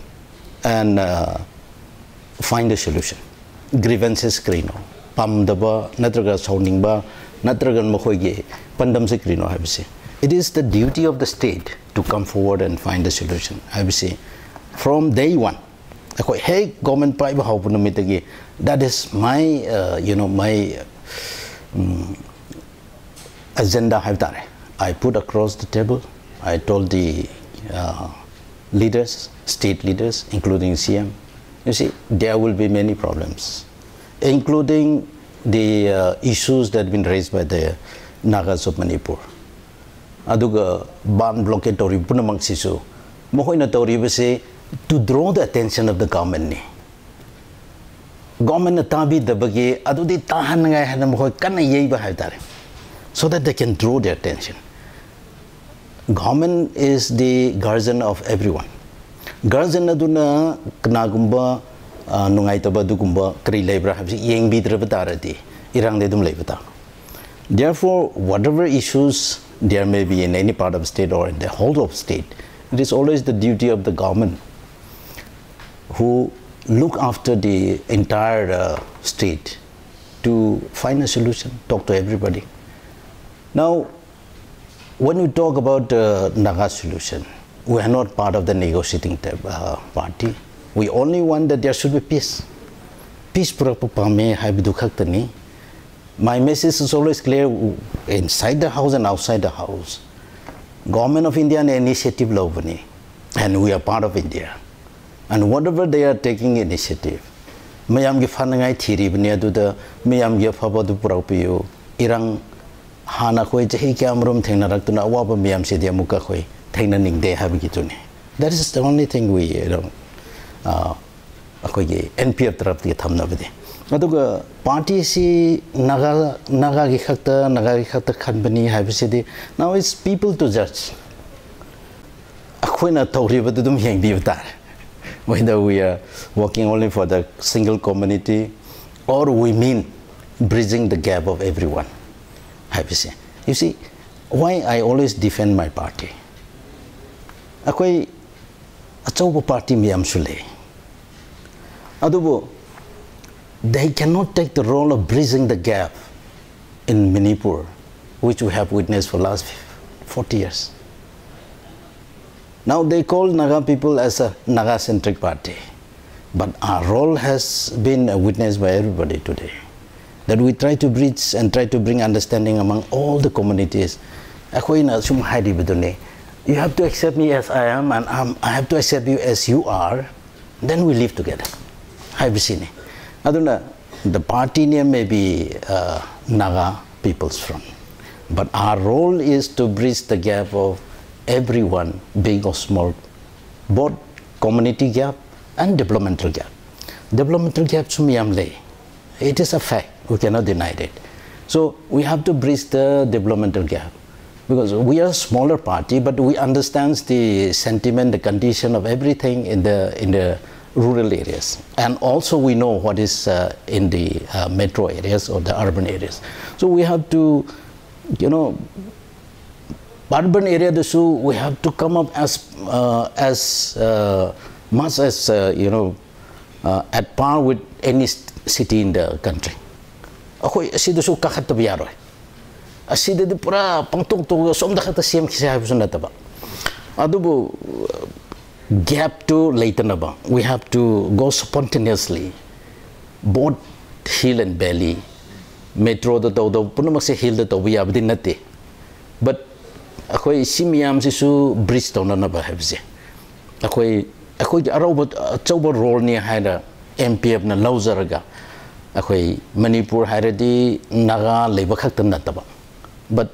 and find a solution. Grievances ꯀꯔꯤꯅꯣ, ꯄꯥꯝꯗꯕ ꯅꯠꯇ꯭ꯔꯒ ꯁꯥꯎꯅꯤꯡꯕ ꯅꯠꯇ꯭ꯔꯒ ꯃꯈꯣꯏꯒꯤ ꯄꯥꯟꯗꯝꯁꯦ ꯀꯔꯤꯅꯣ ꯍꯥꯏꯕꯁꯦ, it is the duty of the state to come forward and find a solution ꯍꯥꯏꯕꯁꯤ from day one, ꯑꯩꯈꯣꯏ ꯍꯦꯛ government ꯄꯥꯏꯕ ꯍꯧꯕ ꯅꯨꯃꯤꯠꯇꯒꯤ, that is my you know my agenda ꯍꯥꯏꯕ ꯇꯥꯔꯦ, I put across the table, I told the leaders, state leaders, including CM, you see, there will be many problems, including the issues that have been raised by the Nagas of Manipur. ꯑꯗꯨꯒ ꯕꯥꯟ blockade ꯇꯧꯔꯤꯕ ꯄꯨꯝꯅꯃꯛꯁꯤꯁꯨ ꯃꯈꯣꯏꯅ ꯇꯧꯔꯤꯕꯁꯤ to draw the attention of the governmentꯅꯤ꯫ Governmentꯅ ꯇꯥꯕꯤꯗꯕꯒꯤ ꯑꯗꯨꯗꯤ ꯇꯥꯍꯟꯅꯉꯥꯏ ꯍꯥꯏꯅ ꯃꯈꯣꯏ ꯀꯟꯅ ꯌꯩꯕ ꯍꯥꯏꯕ ꯇꯥꯔꯦ, so that they can draw their attention. Government is the guardian of everyone. Guardian ꯑꯗꯨꯅ ꯀꯅꯥꯒꯨꯝꯕ ꯅꯨꯡꯉꯥꯏꯇꯕ ꯑꯗꯨꯒꯨꯝꯕ ꯀꯔꯤ ꯂꯩꯕ꯭ꯔꯥ ꯍꯥꯏꯕꯁꯤ ꯌꯦꯡꯕꯤꯗ꯭ꯔꯕ ꯇꯥꯔꯗꯤ ꯏꯔꯥꯡꯗꯤ ꯑꯗꯨꯝ ꯂꯩꯕ ꯇꯥꯕ꯫ Therefore, whatever issues there may be in any part of state or in the whole of state, it is always the duty of the government who look after the entire uh, state to find a solution, talk to everybody. Now, when we talk about uh, Naga solution, we are not part of the negotiating uh, party. We only want that there should be peace. Peace ꯄꯨꯔꯛꯄ ꯄꯥꯝꯃꯦ ꯍꯥꯏꯕꯗꯨ ꯈꯛꯇꯅꯤ. My message is always clear, inside the house and outside the house. Government of India ꯅ initiative ꯂꯧꯕꯅꯤ, and we are part of India. And whatever they are taking initiative, ꯃꯌꯥꯝꯒꯤ ꯐꯅꯉꯥꯏ ꯊꯤꯔꯤꯕꯅꯤ, ꯑꯗꯨꯗ ꯃꯌꯥꯝꯒꯤ ꯑꯐꯕ ꯑꯗꯨ ꯄꯨꯔꯛꯄꯤꯌꯨ꯫ ꯏꯔꯥꯡ ꯍꯥꯟꯅ ꯑꯩꯈꯣꯏ ꯆꯍꯤ ꯀꯌꯥꯃꯔꯨꯝ ꯊꯦꯡꯅꯔꯛꯇꯨꯅ ꯑꯋꯥꯕ ꯃꯌꯥꯝꯁꯤꯗꯤ ꯑꯃꯨꯛꯀ ꯑꯩꯈꯣꯏ ꯊꯦꯡꯅꯅꯤꯡꯗꯦ ꯍꯥꯏꯕꯒꯤꯗꯨꯅꯤ꯫ That is the only thing we, you know, uh, ꯑꯩꯈꯣꯏꯒꯤ N P F ꯇꯔꯐꯇꯒꯤ ꯊꯝꯅꯕꯗꯤ꯫ ꯑꯗꯨꯒ ꯄꯥꯔꯇꯤꯁꯤ ꯅꯥꯒꯥ, ꯅꯥꯒꯥꯒꯤ ꯈꯛꯇ, ꯅꯥꯒꯥꯒꯤ ꯈꯛꯇ ꯈꯟꯕꯅꯤ ꯍꯥꯏꯕꯁꯤꯗꯤ, now it's people to judge. ꯑꯩꯈꯣꯏꯅ ꯇꯧꯔꯤꯕꯗꯨ ꯑꯗꯨꯝ ꯌꯦꯡꯕꯤꯕ ꯇꯥꯔꯦ, whether we are working only for the single community or we mean bridging the gap of everyone ꯍꯥꯏꯕꯁꯦ꯫ You see, why I always defend my party? ꯑꯩꯈꯣꯏ ꯑꯆꯧꯕ ꯄꯥꯔꯇꯤ ꯃꯌꯥꯝꯁꯨ ꯂꯩ, ꯑꯗꯨꯕꯨ they cannot take the role of bridging the gap in Manipur, which we have witnessed for last forty years. Now they call Naga people as a Naga-centric party, but our role has been witnessed by everybody today, that we try to bridge and try to bring understanding among all the communities. ꯑꯩꯈꯣꯏꯅ ꯁꯨꯝ ꯍꯥꯏꯔꯤꯕꯗꯨꯅꯤ, you have to accept me as I am and I'm, I have to accept you as you are, then we live together ꯍꯥꯏꯕꯁꯤꯅꯤ꯫ ꯑꯗꯨꯅ the party name may be uh, Naga People's Front, but our role is to bridge the gap of everyone, big or small, both community gap and developmental gap. Developmental gap ꯁꯨ ꯃꯌꯥꯝ ꯂꯩ, it is a fact, we cannot deny it. So we have to bridge the developmental gap, because we are a smaller party, but we understand the sentiment, the condition of everything in the, in the rural areas, and also we know what is uh, in the uh, metro areas or the urban areas. So we have to, you know, urban area ꯗꯁꯨ we have to come up as uh, as uh, much as uh, you know, uh, at par with any city in the country. ꯑꯩꯈꯣꯏ ꯑꯁꯤꯗꯁꯨ ꯀꯥꯈꯠꯇꯕ ꯌꯥꯔꯣꯏ꯫ ꯑꯁꯤꯗꯗꯤ ꯄꯨꯔꯥ ꯄꯪꯇꯣꯛ ꯇꯣꯛꯑꯒ ꯁꯣꯝꯗ ꯈꯛꯇ ꯁꯦꯝꯈꯤꯁꯦ ꯍꯥꯏꯕꯁꯨ ꯅꯠꯇꯕ꯫ ꯑꯗꯨꯕꯨ gap ꯇꯨ ꯂꯩꯇꯅꯕ, we have to go spontaneously, both hill and valley. Metroꯗ ꯇꯧꯗꯧꯕ ꯄꯨꯝꯅꯃꯛꯁꯦ hillꯗ ꯇꯧꯕ ꯌꯥꯕꯗꯤ ꯅꯠꯇꯦ꯫ But ꯑꯩꯈꯣꯏ ꯁꯤ ꯃꯌꯥꯝꯁꯤꯁꯨ bridge ꯇꯧꯅꯅꯕ ꯍꯥꯏꯕꯁꯦ ꯑꯩꯈꯣꯏ, ꯑꯩꯈꯣꯏꯒꯤ ꯑꯔꯧꯕ ꯑꯆꯧꯕ roleꯅꯤ ꯍꯥꯏꯅ M P Fꯅ ꯂꯧꯖꯔꯒ, ꯑꯩꯈꯣꯏ ꯃꯅꯤꯄꯨꯔ ꯍꯥꯏꯔꯗꯤ ꯅꯥꯒꯥ ꯂꯩꯕ ꯈꯛꯇ ꯅꯠꯇꯕ, but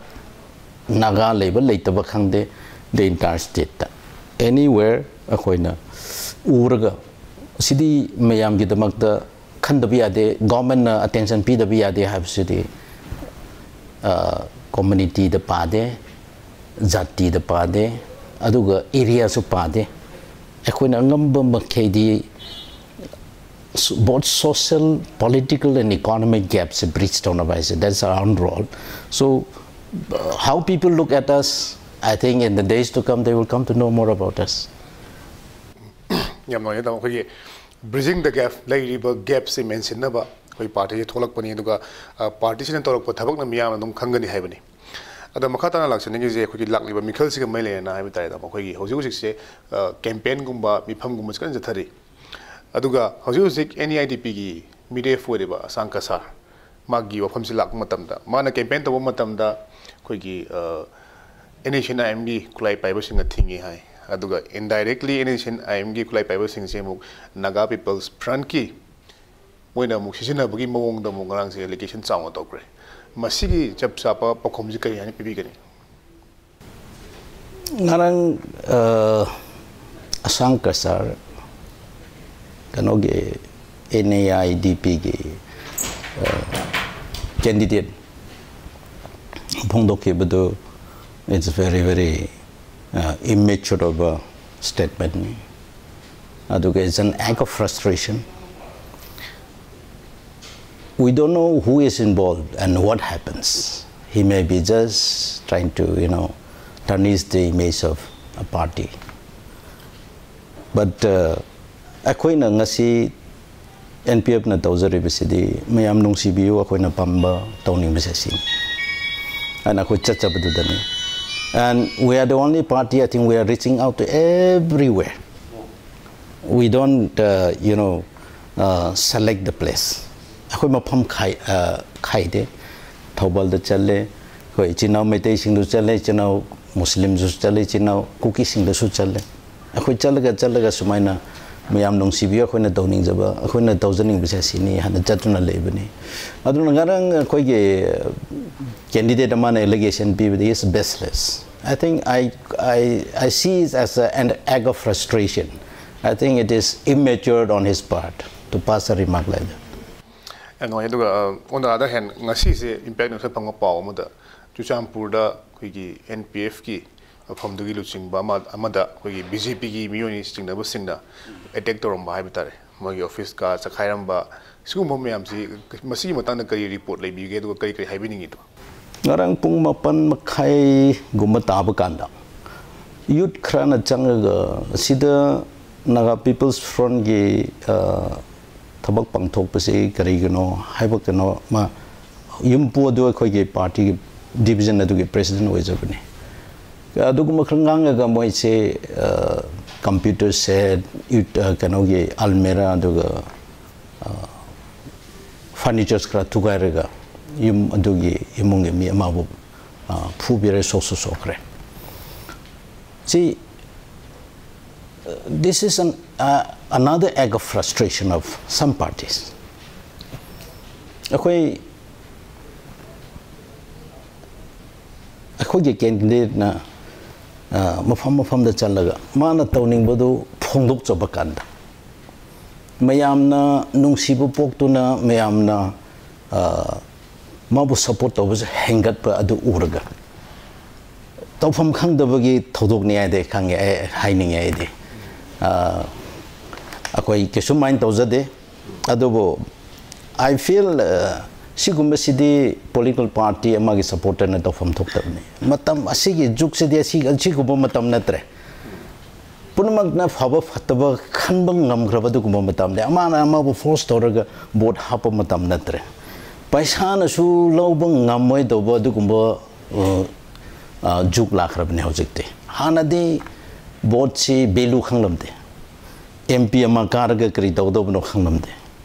ꯅꯥꯒꯥ ꯂꯩꯕ ꯂꯩꯇꯕ ꯈꯪꯗꯦ, the entire stateꯇ anywhere ꯑꯩꯈꯣꯏꯅ ꯎꯔꯒ, ꯁꯤꯗꯤ ꯃꯌꯥꯝꯒꯤꯗꯃꯛꯇ ꯈꯟꯗꯕ ꯌꯥꯗꯦ, governmentꯅ attention ꯄꯤꯗꯕ ꯌꯥꯗꯦ ꯍꯥꯏꯕꯁꯤꯗꯤ, ꯑ, communityꯗ ꯄꯥꯗꯦ, ꯖꯥꯇꯤꯗ ꯄꯥꯗꯦ, ꯑꯗꯨꯒ areaꯁꯨ ꯄꯥꯗꯦ꯫ ꯑꯩꯈꯣꯏꯅ ꯑꯉꯝꯕ ꯃꯈꯩꯗꯤ both social, political and economic gapꯁꯦ bridge ꯇꯧꯅꯕ ꯍꯥꯏꯁꯦ, that's our own role. So, uh, how people look at us, I think in the days to come, they will come to know more about us. ꯌꯥꯝ ꯅꯨꯡꯉꯥꯏꯖꯩ ꯇꯥꯃꯣ꯫ ꯑꯩꯈꯣꯏꯒꯤ bridging the gap, ꯂꯩꯔꯤꯕ gapꯁꯦ ꯃꯦꯟꯁꯤꯟꯅꯕ ꯑꯩꯈꯣꯏ partyꯁꯦ ꯊꯣꯛꯂꯛꯄꯅꯤ, ꯑꯗꯨꯒ partyꯁꯤꯅ ꯇꯧꯔꯛꯄ ꯊꯕꯛꯅ ꯃꯤꯌꯥꯝꯅ ꯑꯗꯨꯝ ꯈꯪꯒꯅꯤ ꯍꯥꯏꯕꯅꯤ꯫ ꯑꯗꯣ ꯃꯈꯥ ꯇꯥꯅ ꯂꯥꯛꯆꯅꯤꯡꯉꯤꯁꯦ ꯑꯩꯈꯣꯏꯒꯤ ꯂꯥꯛꯂꯤꯕ ꯃꯤꯈꯜꯁꯤꯒ ꯃꯔꯤ ꯂꯩꯅꯅ ꯍꯥꯏꯕ ꯇꯥꯔꯦ ꯇꯥꯃꯣ꯫ ꯑꯩꯈꯣꯏꯒꯤ ꯍꯧꯖꯤꯛ ꯍꯧꯖꯤꯛꯁꯦ campaignꯒꯨꯝꯕ, ꯃꯤꯐꯝꯒꯨꯝꯕꯁꯤ ꯀꯟꯅ ꯆꯠꯊꯔꯤ꯫ ꯑꯗꯨꯒ ꯍꯧꯖꯤꯛ ꯍꯧꯖꯤꯛ NEIDPꯒꯤ ꯃꯤꯔꯦꯞ ꯑꯣꯏꯔꯤꯕ ꯑꯁꯥꯡ ꯀꯁꯥꯔ, ꯃꯥꯒꯤ ꯋꯥꯐꯝꯁꯤ ꯂꯥꯛꯄ ꯃꯇꯝꯗ, ꯃꯥꯅ campaign ꯇꯧꯕ ꯃꯇꯝꯗ ꯑꯩꯈꯣꯏꯒꯤ NSCN-IMꯒꯤ ꯈꯨꯠꯂꯥꯏ ꯄꯥꯏꯕꯁꯤꯡꯅ ꯊꯤꯡꯉꯤ ꯍꯥꯏ꯫ ꯑꯗꯨꯒ indirectly NSCN-IMꯒꯤ ꯈꯨꯠꯂꯥꯏ ꯄꯥꯏꯕꯁꯤꯡꯁꯦ ꯑꯃꯨꯛ Naga People's Frontꯀꯤ ꯃꯣꯏꯅ ꯑꯃꯨꯛ ꯁꯤꯖꯤꯟꯅꯕꯒꯤ ꯃꯑꯣꯡꯗ ꯑꯃꯨꯛ ꯉꯔꯥꯡꯁꯦ allegation ꯆꯥꯎꯅ ꯇꯧꯈ꯭ꯔꯦ꯫ ꯃꯁꯤꯒꯤ ꯆꯞ ꯆꯥꯕ ꯄꯥꯎꯈꯨꯝꯁꯤ ꯀꯔꯤ ꯍꯥꯏꯅ ꯄꯤꯕꯤꯒꯅꯤ? ꯉꯔꯥꯡ ꯑꯁꯥꯡ ꯀꯁꯥꯔ ꯀꯩꯅꯣꯒꯤ NEIDPꯒꯤ candidate ꯐꯣꯡꯗꯣꯛꯈꯤꯕꯗꯨ, it's very very immature ꯑꯣꯏꯕ statementꯅꯤ꯫ ꯑꯗꯨꯒ it's an act of frustration. We don't know who is involved and what happens. He may be just trying to, you know, tarnish the image of a party. But ꯑꯩꯈꯣꯏꯅ ꯉꯁꯤ ꯑꯦꯟ ꯄꯤ ꯑꯦꯐꯅ ꯇꯧꯖꯔꯤꯕꯁꯤꯗꯤ ꯃꯌꯥꯝ ꯅꯨꯡꯁꯤꯕꯤꯌꯨ, ꯑꯩꯈꯣꯏꯅ ꯄꯥꯝꯕ ꯇꯧꯅꯤꯡꯕꯁꯦ ꯁꯤꯅꯤ ꯍꯥꯏꯅ ꯑꯩꯈꯣꯏ ꯆꯠꯆꯕꯗꯨꯗꯅꯤ. And we are the only party, I think we are reaching out to everywhere. We don't, uh, you know, uh, select the place. ꯑꯩꯈꯣꯏ ꯃꯐꯝ ꯈꯥꯏ-, uh, ꯈꯥꯏꯗꯦ. ꯊꯧꯕꯥꯜꯗ ꯆꯠꯂꯦ, ꯑꯩꯈꯣꯏ ꯏꯆꯤꯟ ꯏꯅꯥꯎ ꯃꯩꯇꯩꯁꯤꯡꯗꯁꯨ ꯆꯠꯂꯦ, ꯏꯆꯤꯟ ꯏꯅꯥꯎ ꯃꯨꯁꯂꯤꯝꯁꯨ ꯆꯠꯂꯦ, ꯏꯆꯤꯟ ꯏꯅꯥꯎ ꯀꯨꯀꯤꯁꯤꯡꯗꯁꯨ ꯆꯠꯂꯦ꯫ ꯑꯩꯈꯣꯏ ꯆꯠꯂꯒ ꯆꯠꯂꯒ ꯁꯨꯃꯥꯏꯅ ꯃꯌꯥꯝ ꯅꯨꯡꯁꯤꯕꯤꯌꯨ, ꯑꯩꯈꯣꯏꯅ ꯇꯧꯅꯤꯡꯖꯕ, ꯑꯩꯈꯣꯏꯅ ꯇꯧꯖꯅꯤꯡꯕꯁꯦ ꯁꯤꯅꯤ ꯍꯥꯏꯅ ꯆꯠꯇꯨꯅ ꯂꯩꯕꯅꯤ꯫ ꯑꯗꯨꯅ ꯉꯔꯥꯡ ꯑꯩꯈꯣꯏꯒꯤ candidate ꯑꯃꯅ allegation ꯄꯤꯕꯗꯤ is baseless. I think I, I, I see it as a, an act of frustration. I think it is immature on his part to pass a remark like that. ꯌꯥꯝ ꯅꯨꯡꯉꯥꯏ꯫ ꯑꯗꯨꯒ ꯑꯣꯟ ꯗ ꯑꯗꯔ ꯍꯦꯟ, ꯉꯁꯤꯁꯦ ꯏꯝꯄꯦꯛ ꯅ꯭ꯌꯨꯁꯇ ꯐꯪꯕ ꯄꯥꯎ ꯑꯃꯗ ꯆꯨꯔꯆꯥꯟꯄꯨꯔꯗ ꯑꯩꯈꯣꯏꯒꯤ ꯑꯦꯟ ꯄꯤ ꯑꯦꯐꯀꯤ ꯃꯐꯝꯗꯨꯒꯤ ꯂꯨꯆꯤꯡꯕ ꯑꯃ ꯑꯃꯗ ꯑꯩꯈꯣꯏꯒꯤ ꯕꯤ ꯖꯦ ꯄꯤꯒꯤ ꯃꯤꯑꯣꯏ ꯆꯤꯡꯅꯕꯁꯤꯡꯅ ꯑꯦꯇꯦꯛ ꯇꯧꯔꯝꯕ ꯍꯥꯏꯕ ꯇꯥꯔꯦ, ꯃꯣꯏꯒꯤ ꯑꯣꯐꯤꯁ ꯀꯥ ꯆꯈꯥꯏꯔꯝꯕ, ꯁꯤꯒꯨꯝꯕ ꯃꯌꯥꯝꯁꯤ, ꯃꯁꯤꯒꯤ ꯃꯇꯥꯡꯗ ꯀꯔꯤ ꯔꯤꯄꯣꯔꯠ ꯂꯩꯕꯤꯒꯦ, ꯑꯗꯨꯒ ꯀꯔꯤ ꯀꯔꯤ ꯍꯥꯏꯕꯤꯅꯤꯡꯉꯤꯗꯣ? ꯉꯔꯥꯡ ꯄꯨꯡ ꯃꯥꯄꯟ ꯃꯈꯥꯏꯒꯨꯝꯕ ꯇꯥꯕ ꯀꯥꯟꯗ ꯌꯨꯠ ꯈꯔꯅ ꯆꯪꯉꯒ ꯑꯁꯤꯗ Naga People's Frontꯀꯤ, ꯑ, ꯊꯕꯛ ꯄꯥꯡꯊꯣꯛꯄꯁꯤ ꯀꯔꯤꯒꯤꯅꯣ ꯍꯥꯏꯕ ꯀꯩꯅꯣ ꯑꯃ, ꯌꯨꯝꯄꯨ ꯑꯗꯨ ꯑꯩꯈꯣꯏꯒꯤ ꯄꯥꯔꯇꯤꯒꯤ ꯗꯤꯕꯤꯖꯟ ꯑꯗꯨꯒꯤ ꯄ꯭ꯔꯦꯁꯤꯗꯦꯟ ꯑꯣꯏꯖꯕꯅꯤ꯫ ꯑꯗꯨꯒꯨꯝꯕ ꯈꯔ ꯉꯥꯡꯉꯒ ꯃꯣꯏꯁꯦ, ꯑ, ꯀꯝꯄ꯭ꯌꯨꯇꯔ ꯁꯦꯠ, ꯌꯨꯠ-, ꯑ, ꯀꯩꯅꯣꯒꯤ ꯑꯜꯃꯦꯔꯥ, ꯑꯗꯨꯒ, ꯑ, ꯐꯔꯅꯤꯆꯔꯁ ꯈꯔ ꯊꯨꯒꯥꯏꯔꯒ ꯌꯨꯝ ꯑꯗꯨꯒꯤ ꯏꯃꯨꯡꯒꯤ ꯃꯤ ꯑꯃꯕꯨ, ꯑ, ꯐꯨꯕꯤꯔꯦ, ꯁꯣꯛꯁꯨ ꯁꯣꯛꯈ꯭ꯔꯦ꯫ See, uh, this is an, uh, another act of frustration of some parties. ꯑꯩꯈꯣꯏ, ꯑꯩꯈꯣꯏꯒꯤ ꯀꯦꯟꯗꯤꯗꯦꯠꯅ, ꯑ, ꯃꯐꯝ ꯃꯐꯝꯗ ꯆꯠꯂꯒ ꯃꯥꯅ ꯇꯧꯅꯤꯡꯕꯗꯨ ꯐꯣꯡꯗꯣꯛꯆꯕ ꯀꯥꯟꯗ, ꯃꯌꯥꯝꯅ ꯅꯨꯡꯁꯤꯕ ꯄꯣꯛꯇꯨꯅ, ꯃꯌꯥꯝꯅ, ꯑ, ꯃꯥꯕꯨ ꯁꯄꯣꯔꯠ ꯇꯧꯕꯁꯦ ꯍꯦꯟꯒꯠꯄ ꯑꯗꯨ ꯎꯔꯒ, ꯇꯧꯐꯝ ꯈꯪꯗꯕꯒꯤ ꯊꯧꯗꯣꯛꯅꯤ ꯍꯥꯏꯗꯤ ꯈꯪꯉꯦ, ꯑꯩ ꯍꯥꯏꯅꯤꯡꯉꯦ ꯑꯩꯗꯤ꯫ ꯑ, ꯑꯩꯈꯣꯏ ꯀꯩꯁꯨꯃꯥꯏꯅ ꯇꯧꯖꯗꯦ꯫ ꯑꯗꯨꯕꯨ I feel, ꯑ, ꯁꯤꯒꯨꯝꯕꯁꯤꯗꯤ ꯄꯣꯂꯤꯇꯤꯀꯦꯜ ꯄꯥꯔꯇꯤ ꯑꯃꯒꯤ ꯁꯄꯣꯔꯇꯔꯅ ꯇꯧꯐꯝ ꯊꯣꯛꯇꯕꯅꯤ꯫ ꯃꯇꯝ ꯑꯁꯤꯒꯤ ꯖꯨꯛꯁꯤꯗꯤ ꯑꯁꯤ, ꯑꯁꯤꯒꯨꯝꯕ ꯃꯇꯝ ꯅꯠꯇ꯭ꯔꯦ꯫ ꯄꯨꯝꯅꯃꯛ ꯃꯛꯅ ꯐꯕ ꯐꯠꯇꯕ ꯈꯟꯕ ꯉꯝꯈ꯭ꯔꯕ ꯑꯗꯨꯒꯨꯝꯕ ꯃꯇꯝꯗ ꯑꯃꯅ ꯑꯃꯕꯨ ꯐꯣꯔꯁ ꯇꯧꯔꯒ ꯚꯣꯠ ꯍꯥꯞꯄ ꯃꯇꯝ ꯅꯠꯇ꯭ꯔꯦ꯫ ꯄꯩꯁꯥꯅꯁꯨ ꯂꯧꯕ ꯉꯝꯃꯣꯏꯗꯧꯕ ꯑꯗꯨꯒꯨꯝꯕ ꯑ, ꯑ, ꯖꯨꯛ ꯂꯥꯛꯈ꯭ꯔꯕꯅꯦ ꯍꯧꯖꯤꯛꯇꯤ꯫ ꯍꯥꯟꯅꯗꯤ ꯚꯣꯠꯁꯤ ꯚꯦꯂꯨ ꯈꯪꯂꯝꯗꯦ꯫ ꯑꯦꯝ ꯄꯤ ꯑꯃ ꯀꯥꯔꯒ ꯀꯔꯤ ꯇꯧꯒꯗꯧꯕꯅꯣ ꯈꯪꯂꯝꯗꯦ꯫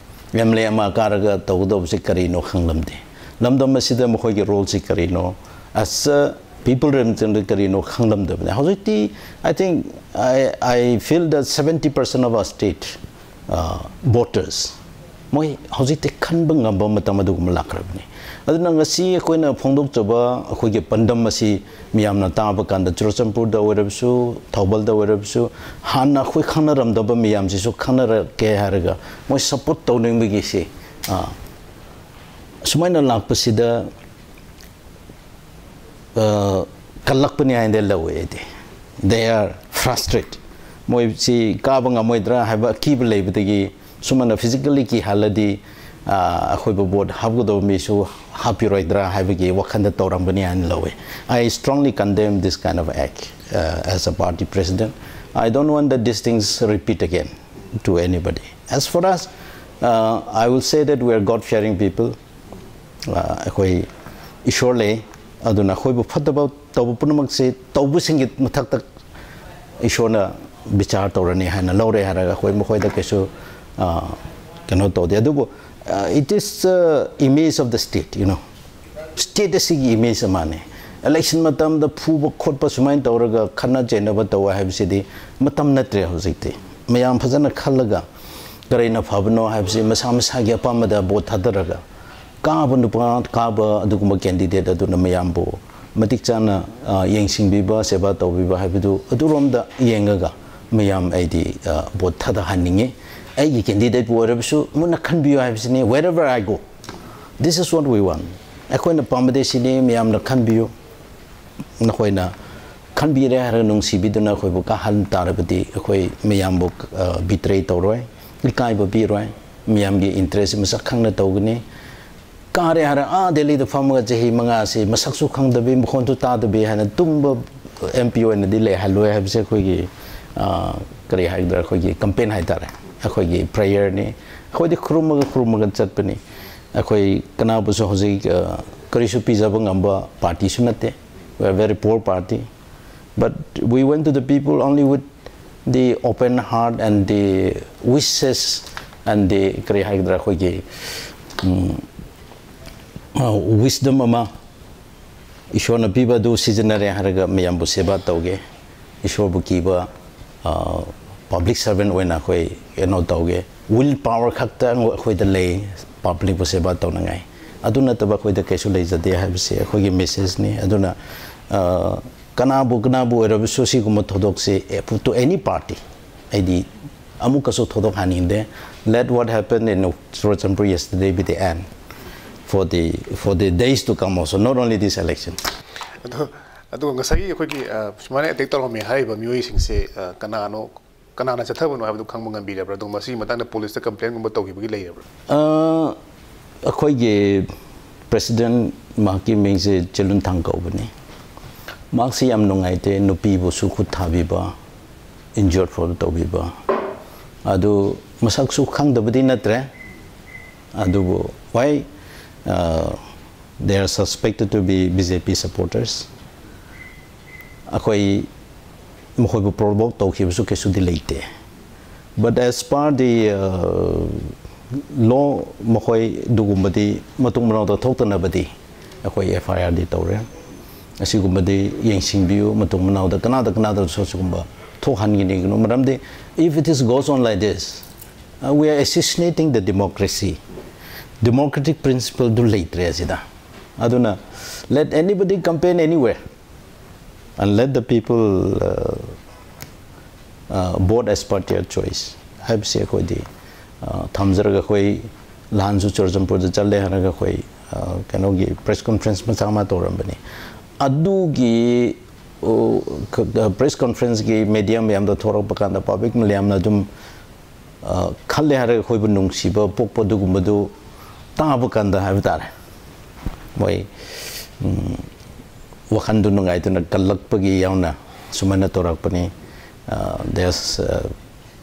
ꯑꯦꯝ ꯑꯦꯜ ꯑꯦ ꯑꯃ ꯀꯥꯔꯒ ꯇꯧꯒꯗꯧꯕꯁꯤ ꯀꯔꯤꯅꯣ ꯈꯪꯂꯝꯗꯦ꯫ ꯂꯝꯗꯝ ꯑꯁꯤꯗ ꯃꯈꯣꯏꯒꯤ ꯔꯣꯜꯁꯤ ꯀꯔꯤꯅꯣ, ꯑꯁ, ꯄꯤꯄꯜ ꯔꯤꯄ꯭ꯔꯖꯦꯟꯇꯦꯇꯤꯚ ꯀꯔꯤꯅꯣ ꯈꯪꯂꯝꯗꯕꯅꯦ꯫ ꯍꯧꯖꯤꯛꯇꯤ I think I I feel that seventy percent of our state, uh, voters, ꯃꯣꯏ ꯍꯧꯖꯤꯛꯇꯤ ꯈꯟꯕ ꯉꯝꯕ ꯃꯇꯝ ꯑꯗꯨꯒꯨꯝꯕ ꯂꯥꯛꯈ꯭ꯔꯕꯅꯤ꯫ ꯑꯗꯨꯅ ꯉꯁꯤ ꯑꯩꯈꯣꯏꯅ ꯐꯣꯡꯗꯣꯛꯆꯕ ꯑꯩꯈꯣꯏꯒꯤ ꯄꯥꯟꯗꯝ ꯑꯁꯤ ꯃꯤꯌꯥꯝꯅ ꯇꯥꯕ ꯀꯥꯟꯗ ꯆꯨꯔꯆꯥꯟꯄꯨꯔꯗ ꯑꯣꯏꯔꯕꯁꯨ, ꯊꯧꯕꯥꯜꯗ ꯑꯣꯏꯔꯕꯁꯨ, ꯍꯥꯟꯅ ꯑꯩꯈꯣꯏ ꯈꯪꯅꯔꯝꯗꯕ ꯃꯤꯌꯥꯝꯁꯤꯁꯨ ꯈꯪꯅꯔꯛꯀꯦ ꯍꯥꯏꯔꯒ ꯃꯣꯏ ꯁꯞꯄꯣꯔꯠ ꯇꯧꯅꯤꯡꯕꯒꯤꯁꯤ, ꯑ, ꯁꯨꯃꯥꯏꯅ ꯂꯥꯛꯄꯁꯤꯗ, ꯑ, ꯀꯜꯂꯛꯄꯅꯤ ꯍꯥꯏꯅ ꯂꯧꯋꯦ ꯑꯩꯗꯤ꯫ They are frustrated. ꯃꯣꯏꯁꯤ ꯀꯥꯕ ꯉꯝꯃꯣꯏꯗ꯭ꯔꯥ ꯍꯥꯏꯕ ꯑꯀꯤꯕ ꯂꯩꯕꯗꯒꯤ ꯁꯨꯃꯥꯏꯅ ꯐꯤꯖꯤꯀꯦꯜꯂꯤ ꯀꯤꯍꯜꯂꯗꯤ, ꯑ, ꯑꯩꯈꯣꯏꯕꯨ ꯚꯣꯠ ꯍꯥꯞꯀꯗꯧꯕ ꯃꯤꯁꯨ ꯍꯥꯞꯄꯤꯔꯣꯏꯗ꯭ꯔꯥ ꯍꯥꯏꯕꯒꯤ ꯋꯥꯈꯜꯗ ꯇꯧꯔꯝꯒꯅꯤ ꯍꯥꯏꯅ ꯂꯧꯋꯦ꯫ I strongly condemn this kind of act, uh, as a party president. I don't want that these things repeat again to anybody. As for us, uh, I will say that we are God-fearing people. ꯑ, ꯑꯩꯈꯣꯏ ꯏꯁꯣꯔ ꯂꯩ, ꯑꯗꯨꯅ ꯑꯩꯈꯣꯏꯕꯨ ꯐꯠꯇꯕ ꯇꯧꯕ ꯄꯨꯝꯅꯃꯛꯁꯤ ꯇꯧꯕꯁꯤꯡꯒꯤ ꯃꯊꯛꯇ ꯏꯁꯣꯔꯅ ꯕꯤꯆꯥꯔ ꯇꯧꯔꯅꯤ ꯍꯥꯏꯅ ꯂꯧꯔꯦ ꯍꯥꯏꯔꯒ ꯑꯩꯈꯣꯏ ꯃꯈꯣꯏꯗ ꯀꯩꯁꯨ, ꯑ, ꯀꯩꯅꯣ ꯇꯧꯗꯦ꯫ ꯑꯗꯨꯕꯨ, ꯑ, it is, uh, image of the state, you know. State ꯑꯁꯤꯒꯤ ꯏꯃꯦꯖ ꯑꯃꯅꯤ꯫ ꯏꯂꯦꯛꯁꯟ ꯃꯇꯝꯗ ꯐꯨꯕ ꯈꯣꯠꯄ ꯁꯨꯃꯥꯏꯅ ꯇꯧꯔꯒ ꯈꯠꯅ ꯆꯩꯅꯕ ꯇꯧꯕ ꯍꯥꯏꯕꯁꯤꯗꯤ ꯃꯇꯝ ꯅꯠꯇ꯭ꯔꯦ ꯍꯧꯖꯤꯛꯇꯤ꯫ ꯃꯌꯥꯝ ꯐꯖꯅ ꯈꯜꯂꯒ ꯀꯔꯤꯅ ꯐꯕꯅꯣ ꯍꯥꯏꯕꯁꯤ ꯃꯁꯥ ꯃꯁꯥꯒꯤ ꯑꯄꯥꯝꯕꯗ ꯚꯣꯠ ꯊꯥꯗꯔꯒ ꯀꯥꯕ ꯅꯨꯄꯥ, ꯀꯥꯕ ꯑꯗꯨꯒꯨꯝꯕ ꯀꯦꯟꯗꯤꯗꯦꯠ ꯑꯗꯨꯅ ꯃꯌꯥꯝꯕꯨ ꯃꯇꯤꯛ ꯆꯥꯅ, ꯑ, ꯌꯦꯡꯁꯤꯟꯕꯤꯕ, ꯁꯦꯕꯥ ꯇꯧꯕꯤꯕ ꯍꯥꯏꯕꯗꯨ ꯑꯗꯨꯔꯣꯝꯗ ꯌꯦꯡꯉꯒ ꯃꯌꯥꯝ ꯑꯩꯗꯤ, ꯑ, ꯚꯣꯠ ꯊꯥꯗꯍꯟꯅꯤꯡꯉꯤ꯫ ꯑꯩꯒꯤ ꯀꯦꯟꯗꯤꯗꯦꯠꯄꯨ ꯑꯣꯏꯔꯕꯁꯨ ꯃꯨꯟꯅ ꯈꯟꯕꯤꯌꯨ ꯍꯥꯏꯕꯁꯤꯅꯤ, wherever I go. This is what we want. ꯑꯩꯈꯣꯏꯅ ꯄꯥꯝꯕꯗꯤ ꯁꯤꯅꯤ, ꯃꯌꯥꯝꯅ ꯈꯟꯕꯤꯌꯨ꯫ ꯅꯈꯣꯏꯅ ꯈꯟꯕꯤꯔꯦ ꯍꯥꯏꯔꯒ ꯅꯨꯡꯁꯤꯕꯤꯗꯨꯅ ꯑꯩꯈꯣꯏꯕꯨ ꯀꯥꯍꯟ ꯇꯥꯔꯕꯗꯤ ꯑꯩꯈꯣꯏ ꯃꯌꯥꯝꯕꯨ, ꯑ, ꯕꯤꯇ꯭ꯔꯦ ꯇꯧꯔꯣꯏ, ꯏꯀꯥꯏꯕ ꯄꯤꯔꯣꯏ, ꯃꯤꯌꯥꯝꯒꯤ ꯏꯟꯇꯔꯦꯁ ꯃꯁꯛ ꯈꯪꯅ ꯇꯧꯒꯅꯤ꯫ ꯀꯥꯔꯦ ꯍꯥꯏꯔ ꯑꯥ ꯗꯦꯜꯂꯤꯗ ꯐꯝꯃꯒ ꯆꯍꯤ ꯃꯉꯥꯁꯤ ꯃꯁꯛꯁꯨ ꯈꯪꯗꯕꯤ, ꯃꯈꯣꯟꯁꯨ ꯇꯥꯗꯕꯤ ꯍꯥꯏꯅ ꯇꯨꯝꯕ ꯑꯦꯝ ꯄꯤ ꯑꯣꯏꯅꯗꯤ ꯂꯩꯍꯜꯂꯣꯏ ꯍꯥꯏꯕꯁꯦ ꯑꯩꯈꯣꯏꯒꯤ ꯑ, ꯀꯔꯤ ꯍꯥꯏꯒꯗ꯭ꯔꯥ, ꯑꯩꯈꯣꯏꯒꯤ ꯀꯦꯝꯄꯦꯟ ꯍꯥꯏꯇꯥꯔꯦ, ꯑꯩꯈꯣꯏꯒꯤ ꯄ꯭ꯔꯦꯌꯔꯅꯤ, ꯑꯩꯈꯣꯏꯗꯤ ꯈꯨꯔꯨꯝꯃꯒ ꯈꯨꯔꯨꯝꯃꯒ ꯆꯠꯄꯅꯤ꯫ ꯑꯩꯈꯣꯏ ꯀꯅꯥꯕꯨꯁꯨ ꯍꯧꯖꯤꯛ, ꯑ, ꯀꯔꯤꯁꯨ ꯄꯤꯖꯕ ꯉꯝꯕ ꯄꯥꯔꯇꯤꯁꯨ ꯅꯠꯇꯦ꯫ We are very poor party, but we went to the people only with the open heart and the wishes and the, ꯀꯔꯤ ꯍꯥꯏꯒꯗ꯭ꯔꯥ, ꯑꯩꯈꯣꯏꯒꯤ, ꯎꯝ, ꯑ, wisdom ꯑꯃ, ꯏꯁꯣꯔꯅ ꯄꯤꯕ ꯑꯗꯨ ꯁꯤꯖꯤꯟꯅꯔꯦ ꯍꯥꯏꯔꯒ ꯃꯌꯥꯝꯕꯨ ꯁꯦꯕꯥ ꯇꯧꯒꯦ, ꯏꯁꯣꯔꯕꯨ ꯀꯤꯕ, ꯄꯕ꯭ꯂꯤꯛ ꯁꯔꯚꯦꯟ ꯑꯣꯏꯅ ꯑꯩꯈꯣꯏ ꯀꯩꯅꯣ ꯇꯧꯒꯦ꯫ ꯋꯤꯜ ꯄꯥꯋꯔ ꯈꯛꯇ ꯑꯩꯈꯣꯏꯗ ꯂꯩ ꯄꯕ꯭ꯂꯤꯛꯄꯨ ꯁꯦꯕꯥ ꯇꯧꯅꯉꯥꯏ, ꯑꯗꯨ ꯅꯠꯇꯕ ꯑꯩꯈꯣꯏꯗ ꯀꯩꯁꯨ ꯂꯩꯖꯗꯦ ꯍꯥꯏꯕꯁꯤ ꯑꯩꯈꯣꯏꯒꯤ ꯃꯦꯁꯦꯖꯅꯤ꯫ ꯑꯗꯨꯅ, ꯑ, ꯀꯅꯥꯕꯨ ꯀꯅꯥꯕꯨ ꯑꯣꯏꯔꯕꯁꯨ ꯁꯤꯒꯨꯝꯕ ꯊꯧꯗꯣꯛꯁꯤ, to any party, ꯑꯩꯗꯤ ꯑꯃꯨꯛꯀꯁꯨ ꯊꯧꯗꯣꯛꯍꯟꯅꯤꯡꯗꯦ꯫ Let what happened in Churachandpur yesterday be the end for the, for the days to come also, not only this election. ꯑꯗꯣ, ꯑꯗꯨꯒ ꯉꯁꯥꯏꯒꯤ ꯑꯩꯈꯣꯏꯒꯤ, ꯑ, ꯁꯨꯃꯥꯏꯅ ꯑꯦꯇꯦꯛ ꯇꯧꯔꯝꯃꯦ ꯍꯥꯏꯔꯤꯕ ꯃꯤꯑꯣꯏꯁꯤꯡꯁꯦ, ꯑ, ꯀꯅꯥꯅꯣ, ꯀꯅꯥꯅ ꯆꯠꯊꯕꯅꯣ ꯍꯥꯏꯕꯗꯨ ꯈꯪꯕ ꯉꯝꯕꯤꯔꯕ꯭ꯔꯥ? ꯑꯗꯨꯒ ꯃꯁꯤꯒꯤ ꯃꯇꯥꯡꯗ ꯄꯨꯂꯤꯁꯇ ꯀꯝꯄ꯭ꯂꯦꯟꯒꯨꯝꯕ ꯇꯧꯈꯤꯕꯒꯤ ꯂꯩꯔꯕ꯭ꯔꯥ? ꯑ, ꯑꯩꯈꯣꯏꯒꯤ ꯄ꯭ꯔꯦꯁꯤꯗꯦꯟ, ꯃꯍꯥꯛꯀꯤ ꯃꯤꯡꯁꯦ ꯆꯤꯂꯨꯟꯊꯥꯡ ꯀꯧꯕꯅꯤ꯫ ꯃꯍꯥꯛꯁꯤ ꯌꯥꯝ ꯅꯨꯡꯉꯥꯏꯇꯦ, ꯅꯨꯄꯤꯕꯨꯁꯨ ꯈꯨꯠ ꯊꯥꯕꯤꯕ, ꯏꯟꯖꯣꯔ ꯐꯥꯎꯗ ꯇꯧꯕꯤꯕ꯫ ꯑꯗꯨ ꯃꯁꯛꯁꯨ ꯈꯪꯗꯕꯗꯤ ꯅꯠꯇ꯭ꯔꯦ, ꯑꯗꯨꯕꯨ why, ꯑ, they are suspected to be B J P supporters. ꯑꯩꯈꯣꯏ ꯃꯈꯣꯏꯕꯨ ꯄ꯭ꯔꯣꯚꯣꯛ ꯇꯧꯈꯤꯕꯁꯨ ꯀꯩꯁꯨꯗꯤ ꯂꯩꯇꯦ꯫ But as per the, uh, law, ꯃꯈꯣꯏ ꯑꯗꯨꯒꯨꯝꯕꯗꯤ ꯃꯇꯨꯡ ꯃꯅꯥꯎꯗ ꯊꯣꯛꯇꯅꯕꯗꯤ ꯑꯩꯈꯣꯏ F I R ꯗꯤ ꯇꯧꯔꯦ꯫ ꯑꯁꯤꯒꯨꯝꯕꯗꯤ ꯌꯦꯡꯁꯤꯟꯕꯤꯌꯨ, ꯃꯇꯨꯡ ꯃꯅꯥꯎꯗ ꯀꯅꯥꯗ ꯀꯅꯥꯗꯁꯨ ꯑꯁꯤꯒꯨꯝꯕ ꯊꯣꯛꯍꯟꯒꯅꯤꯒꯅꯨ꯫ ꯃꯔꯝꯗꯤ if it is goes on like this, uh, we are assassinating the democracy. Democratic principle ꯗꯨ ꯂꯩꯇ꯭ꯔꯦ ꯑꯁꯤꯗ꯫ ꯑꯗꯨꯅ let anybody campaign anywhere and let the people, uh, uh, vote as per their choice ꯍꯥꯏꯕꯁꯤ ꯑꯩꯈꯣꯏꯗꯤ, ꯑ, ꯊꯝꯖꯔꯒ ꯑꯩꯈꯣꯏ ꯅꯍꯥꯟꯁꯨ ꯆꯨꯔꯆꯥꯟꯄꯨꯔꯗ ꯆꯠꯂꯦ ꯍꯥꯏꯔꯒ ꯑꯩꯈꯣꯏ, ꯑ, ꯀꯩꯅꯣꯒꯤ ꯄ꯭ꯔꯦꯁ ꯀꯣꯟꯐ꯭ꯔꯦꯟꯁ ꯃꯆꯥ ꯑꯃ ꯇꯧꯔꯝꯕꯅꯤ꯫ ꯑꯗꯨꯒꯤ, ꯑꯣ, ꯈ-, ꯄ꯭ꯔꯦꯁ ꯀꯣꯟꯐ꯭ꯔꯦꯟꯁꯀꯤ ꯃꯦꯗꯤꯌꯥ ꯃꯌꯥꯝꯗ ꯊꯣꯔꯛꯄ ꯀꯥꯟꯗ ꯄꯕ꯭ꯂꯤꯛ ꯃꯌꯥꯝꯅ ꯑꯗꯨꯝ, ꯑ, ꯈꯜꯂꯦ ꯍꯥꯏꯔꯒ ꯑꯩꯈꯣꯏꯕꯨ ꯅꯨꯡꯁꯤꯕ ꯄꯣꯛꯄ ꯑꯗꯨꯒꯨꯝꯕꯗꯨ ꯇꯥꯕ ꯀꯥꯟꯗ ꯍꯥꯏꯕ ꯇꯥꯔꯦ, ꯃꯣꯏ, ꯎꯝ, ꯋꯥꯈꯜꯗꯨ ꯅꯨꯡꯉꯥꯏꯇꯅ ꯀꯜꯂꯛꯄꯒꯤ ꯌꯥꯎꯅ ꯁꯨꯃꯥꯏꯅ ꯇꯧꯔꯛꯄꯅꯤ꯫ Uh, there's, uh,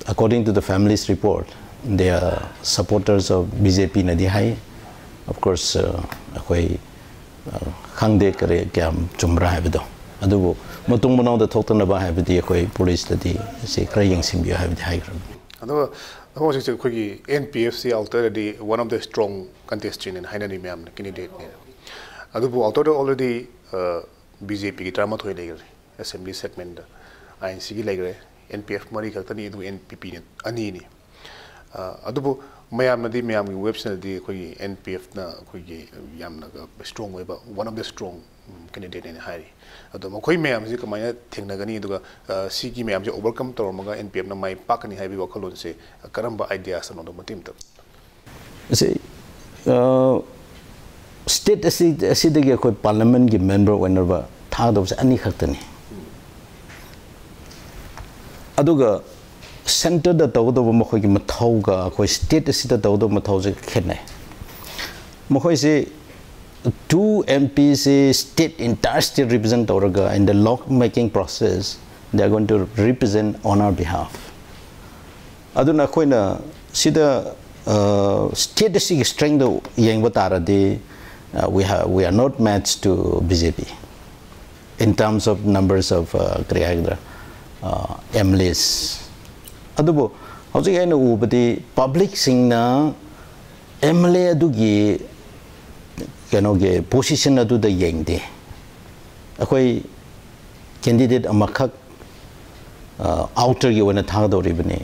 according to the family's report, they are supporters of B J P ꯅꯗꯤ ꯍꯥꯏ꯫ Of course, uh, ꯑꯩꯈꯣꯏ, uh, ꯈꯪꯗꯦ ꯀꯔꯤ ꯀꯌꯥꯝ ꯆꯨꯝꯕ꯭ꯔꯥ ꯍꯥꯏꯕꯗꯣ꯫ ꯑꯗꯨꯕꯨ ꯃꯇꯨꯡ ꯃꯅꯥꯎꯗ ꯊꯣꯛꯇꯅꯕ ꯍꯥꯏꯕꯗꯤ ꯑꯩꯈꯣꯏ ꯄꯨꯂꯤꯁꯇꯗꯤ ꯁꯤ ꯈꯔ ꯌꯦꯡꯁꯤꯟꯕꯤꯌꯨ ꯍꯥꯏꯕꯗꯤ ꯍꯥꯏꯈ꯭ꯔꯕꯅꯤ꯫ ꯑꯗꯨꯒ ꯍꯧꯖꯤꯛꯁꯦ ꯑꯩꯈꯣꯏꯒꯤ N P F ꯁꯤ outer ꯗꯗꯤ one of the strong contestant ꯅꯦꯅ ꯍꯥꯏꯅꯔꯤ ꯃꯌꯥꯝꯅ, candidate ꯅꯦꯅ꯫ ꯑꯗꯨꯕꯨ outer ꯗ already B J P ꯒꯤ ꯇꯔꯥꯃꯥꯊꯣꯏ ꯂꯩꯈ꯭ꯔꯦ ꯑꯦꯁꯦꯝꯕ꯭ꯂꯤ ꯁꯦꯒꯃꯦꯟꯗ, I N C ꯒꯤ ꯂꯩꯈ꯭ꯔꯦ, N P F ꯃꯔꯤ ꯈꯛꯇꯅꯤ, ꯑꯗꯨꯒ N P P ꯅ ꯑꯅꯤꯅꯤ꯫ ꯑ, ꯑꯗꯨꯕꯨ ꯃꯌꯥꯝꯅꯗꯤ, ꯃꯌꯥꯝꯒꯤ ꯋꯦꯕꯁꯤꯅꯗꯤ ꯑꯩꯈꯣꯏꯒꯤ N P F ꯅ ꯑꯩꯈꯣꯏꯒꯤ ꯌꯥꯝꯅ strong ꯑꯣꯏꯕ, one of the strong candidate ꯅꯦꯅ ꯍꯥꯏꯔꯤ꯫ ꯑꯗꯣ ꯃꯈꯣꯏ ꯃꯌꯥꯝꯁꯤ ꯀꯃꯥꯏꯅ ꯊꯦꯡꯅꯒꯅꯤ, ꯑꯗꯨꯒ, ꯑ, ꯁꯤꯒꯤ ꯃꯌꯥꯝꯁꯦ overcome ꯇꯧꯔꯝꯃꯒ N P F ꯅ ꯃꯥꯏ ꯄꯥꯛꯀꯅꯤ ꯍꯥꯏꯕꯒꯤ ꯋꯥꯈꯜꯂꯣꯟꯁꯦ ꯀꯔꯝꯕ ideas ꯅꯣꯗꯣ ꯃꯇꯦꯛ ꯑꯃꯇ? ꯑꯁꯤ, ꯑ, state ꯑꯁꯤ, ꯑꯁꯤꯗꯒꯤ ꯑꯩꯈꯣꯏ parliament ꯀꯤ member ꯑꯣꯏꯅꯕ ꯊꯥꯒꯗꯧꯕꯁꯦ ꯑꯅꯤ ꯈꯛꯇꯅꯤ꯫ ꯑꯗꯨꯒ centre ꯗ ꯇꯧꯒꯗꯧꯕ ꯃꯈꯣꯏꯒꯤ ꯃꯊꯧꯒ ꯑꯩꯈꯣꯏ state ꯑꯁꯤꯗ ꯇꯧꯒꯗꯧꯕ ꯃꯊꯧꯁꯦ ꯈꯦꯠꯅꯩ꯫ ꯃꯈꯣꯏꯁꯤ two M P ꯁꯤ state, entire state represent ꯇꯧꯔꯒ in the law making process they are going to represent on our behalf. ꯑꯗꯨꯅ ꯑꯩꯈꯣꯏꯅ ꯁꯤꯗ, ꯑ, state ꯑꯁꯤꯒꯤ strength ꯗ ꯌꯦꯡꯕ ꯇꯥꯔꯗꯤ, ꯑ, we have, we are not match to B J P in terms of numbers of, ꯑ, ꯀꯔꯤ ꯍꯥꯏꯒꯗ꯭ꯔꯥ, ꯑ, M L As꯫ ꯑꯗꯨꯕꯨ ꯍꯧꯖꯤꯛ ꯑꯩꯅ ꯎꯕꯗꯤ public ꯁꯤꯡꯅ M L A ꯑꯗꯨꯒꯤ ꯀꯩꯅꯣꯒꯤ position ꯑꯗꯨꯗ ꯌꯦꯡꯗꯦ꯫ ꯑꯩꯈꯣꯏ candidate ꯑꯃꯈꯛ, ꯑ, outer ꯒꯤ ꯑꯣꯏꯅ ꯊꯥꯒꯗꯧꯔꯤꯕꯅꯤ꯫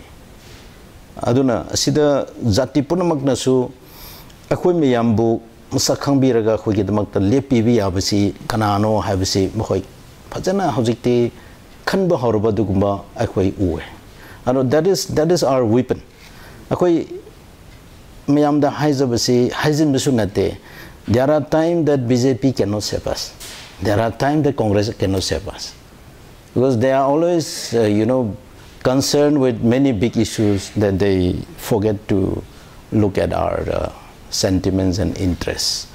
ꯑꯗꯨꯅ ꯑꯁꯤꯗ ꯖꯥꯇꯤ ꯄꯨꯝꯅꯃꯛꯅꯁꯨ ꯑꯩꯈꯣꯏ ꯃꯌꯥꯝꯕꯨ ꯃꯁꯛ ꯈꯪꯕꯤꯔꯒ ꯑꯩꯈꯣꯏꯒꯤꯗꯃꯛꯇ ꯂꯦꯞꯄꯤꯕ ꯌꯥꯕꯁꯤ ꯀꯅꯥꯅꯣ ꯍꯥꯏꯕꯁꯤ ꯃꯈꯣꯏ ꯐꯖꯅ ꯍꯧꯖꯤꯛꯇꯤ ꯈꯟꯕ ꯍꯧꯔꯕ ꯑꯗꯨꯒꯨꯝꯕ ꯑꯩꯈꯣꯏ ꯎꯑꯦ꯫ ꯑꯗꯣ that is, that is our weapon꯫ ꯑꯩꯈꯣꯏ ꯃꯌꯥꯝꯗ ꯍꯥꯏꯖꯕꯁꯤ ꯍꯥꯏꯖꯤꯟꯕꯁꯨ ꯅꯠꯇꯦ꯫ There are time that B J P cannot save us. There are time that Congress cannot save us. Because they are always, uh, you know, concerned with many big issues that they forget to look at our, uh, sentiments and interests.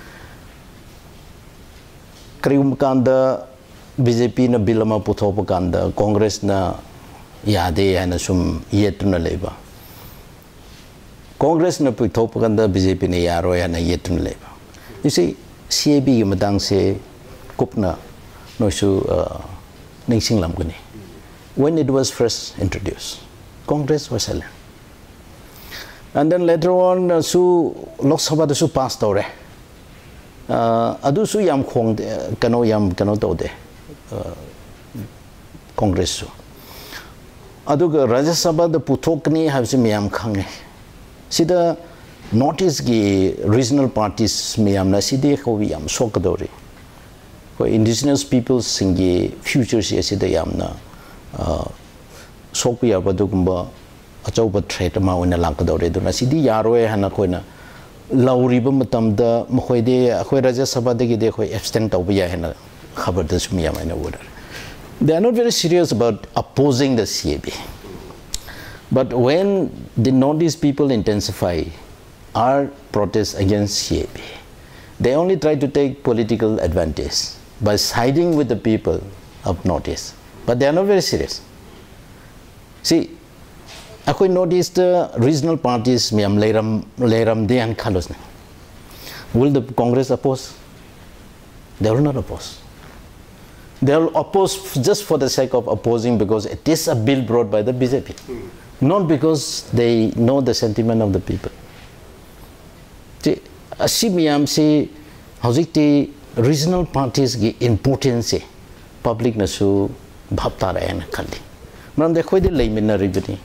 ꯀꯔꯤꯒꯨꯝꯕ ꯀꯥꯟꯗ B J P ꯅ bill ꯑꯃ ꯄꯨꯊꯣꯛꯄ ꯀꯥꯟꯗ Congress ꯅ ꯌꯥꯗꯦ ꯍꯥꯏꯅ ꯁꯨꯝ ꯌꯦꯠꯇꯨꯅ ꯂꯩꯕ, ꯀꯣꯡꯒ꯭ꯔꯦꯁꯅ ꯄꯨꯊꯣꯛꯄ ꯀꯥꯟꯗ ꯕꯤ ꯖꯦ ꯄꯤꯅ ꯌꯥꯔꯣꯏ ꯍꯥꯏꯅ ꯌꯦꯠꯇꯨꯅ ꯂꯩꯕ꯫ You see, ꯁꯤ ꯑꯦ ꯕꯤꯒꯤ ꯃꯇꯥꯡꯁꯦ ꯀꯨꯞꯅ ꯅꯣꯏꯁꯨ ꯑ, ꯅꯤꯡꯁꯤꯡꯂꯝꯒꯅꯤ꯫ When it was first introduced, Congress was silent. And then later on ꯁꯨ ꯂꯣꯛ ꯁꯚꯥꯗꯁꯨ ꯄꯥꯁ ꯇꯧꯔꯦ꯫ ꯑ, ꯑꯗꯨꯁꯨ ꯌꯥꯝ ꯈꯣꯡꯗꯦ, ꯀꯩꯅꯣ, ꯌꯥꯝ ꯀꯩꯅꯣ ꯇꯧꯗꯦ, ꯑ, ꯀꯣꯡꯒ꯭ꯔꯦꯁꯁꯨ꯫ ꯑꯗꯨꯒ ꯔꯥꯖ꯭ꯌ ꯁꯚꯥꯗ ꯄꯨꯊꯣꯛꯀꯅꯤ ꯍꯥꯏꯕꯁꯤ ꯃꯌꯥꯝ ꯈꯪꯉꯦ꯫ ꯁꯤꯗ ꯅꯣꯔꯠ ꯏꯁꯀꯤ ꯔꯤꯖꯅꯦꯜ ꯄꯥꯔꯇꯤꯁ ꯃꯌꯥꯝꯅ ꯁꯤꯗꯤ ꯑꯩꯈꯣꯏ ꯌꯥꯝ ꯁꯣꯛꯀꯗꯧꯔꯤ, ꯑꯩꯈꯣꯏ ꯏꯟꯗꯤꯖꯤꯅꯁ ꯄꯤꯄꯜꯁꯁꯤꯡꯒꯤ ꯐ꯭ꯌꯨꯆꯔꯁꯤ ꯑꯁꯤꯗ ꯌꯥꯝꯅ ꯑ, ꯁꯣꯛꯄ ꯌꯥꯕ ꯑꯗꯨꯒꯨꯝꯕ ꯑꯆꯧꯕ ꯊ꯭ꯔꯦꯠ ꯑꯃ ꯑꯣꯏꯅ ꯂꯥꯛꯀꯗꯧꯔꯦ꯫ ꯑꯗꯨꯅ ꯁꯤꯗꯤ ꯌꯥꯔꯣꯏ ꯍꯥꯏꯅ ꯑꯩꯈꯣꯏꯅ ꯂꯧꯔꯤꯕ ꯃꯇꯝꯗ ꯃꯈꯣꯏꯗꯤ ꯑꯩꯈꯣꯏ ꯔꯥꯖ꯭ꯌ ꯁꯚꯥꯗꯒꯤꯗꯤ ꯑꯩꯈꯣꯏ ꯑꯦꯕꯁꯇꯦꯟ ꯇꯧꯕ ꯌꯥꯏ ꯍꯥꯏꯅ ꯈꯕꯔꯗꯁꯨ ꯃꯌꯥꯝ ꯑꯩꯅ ꯎꯔꯦ꯫ They are not very serious about opposing the C A B. But when the Northeast people intensify our protest against C A B, they only try to take political advantage by siding with the people of Northeast. But they are not very serious. See, ꯑꯩꯈꯣꯏ ꯅꯣꯔꯠ ꯏꯁꯇ ꯔꯤꯖꯅꯦꯜ ꯄꯥꯔꯇꯤꯁ ꯃꯌꯥꯝ ꯂꯩꯔꯝ ꯂꯩꯔꯝꯗꯦ ꯍꯥꯏꯅ ꯈꯜꯂꯣꯁꯤꯅꯦ꯫ Will the Congress oppose? They will not oppose. They will oppose just for the sake of opposing because it is a bill brought by the B J P, not because they know the sentiment of the people. ꯁꯤ, ꯑꯁꯤ ꯃꯌꯥꯝꯁꯤ ꯍꯧꯖꯤꯛꯇꯤ ꯔꯤꯖꯅꯦꯜ ꯄꯥꯔꯇꯤꯁꯀꯤ ꯏꯝꯄꯣꯔꯇꯦꯟꯁꯁꯦ ꯄꯕ꯭ꯂꯤꯛꯅꯁꯨ ꯚꯥꯞ ꯇꯥꯔꯛꯑꯦꯅ ꯈꯜꯂꯤ꯫ ꯃꯔꯝꯗꯤ ꯑꯩꯈꯣꯏꯗꯤ ꯂꯩꯃꯤꯟꯅꯔꯤꯕꯅꯤ,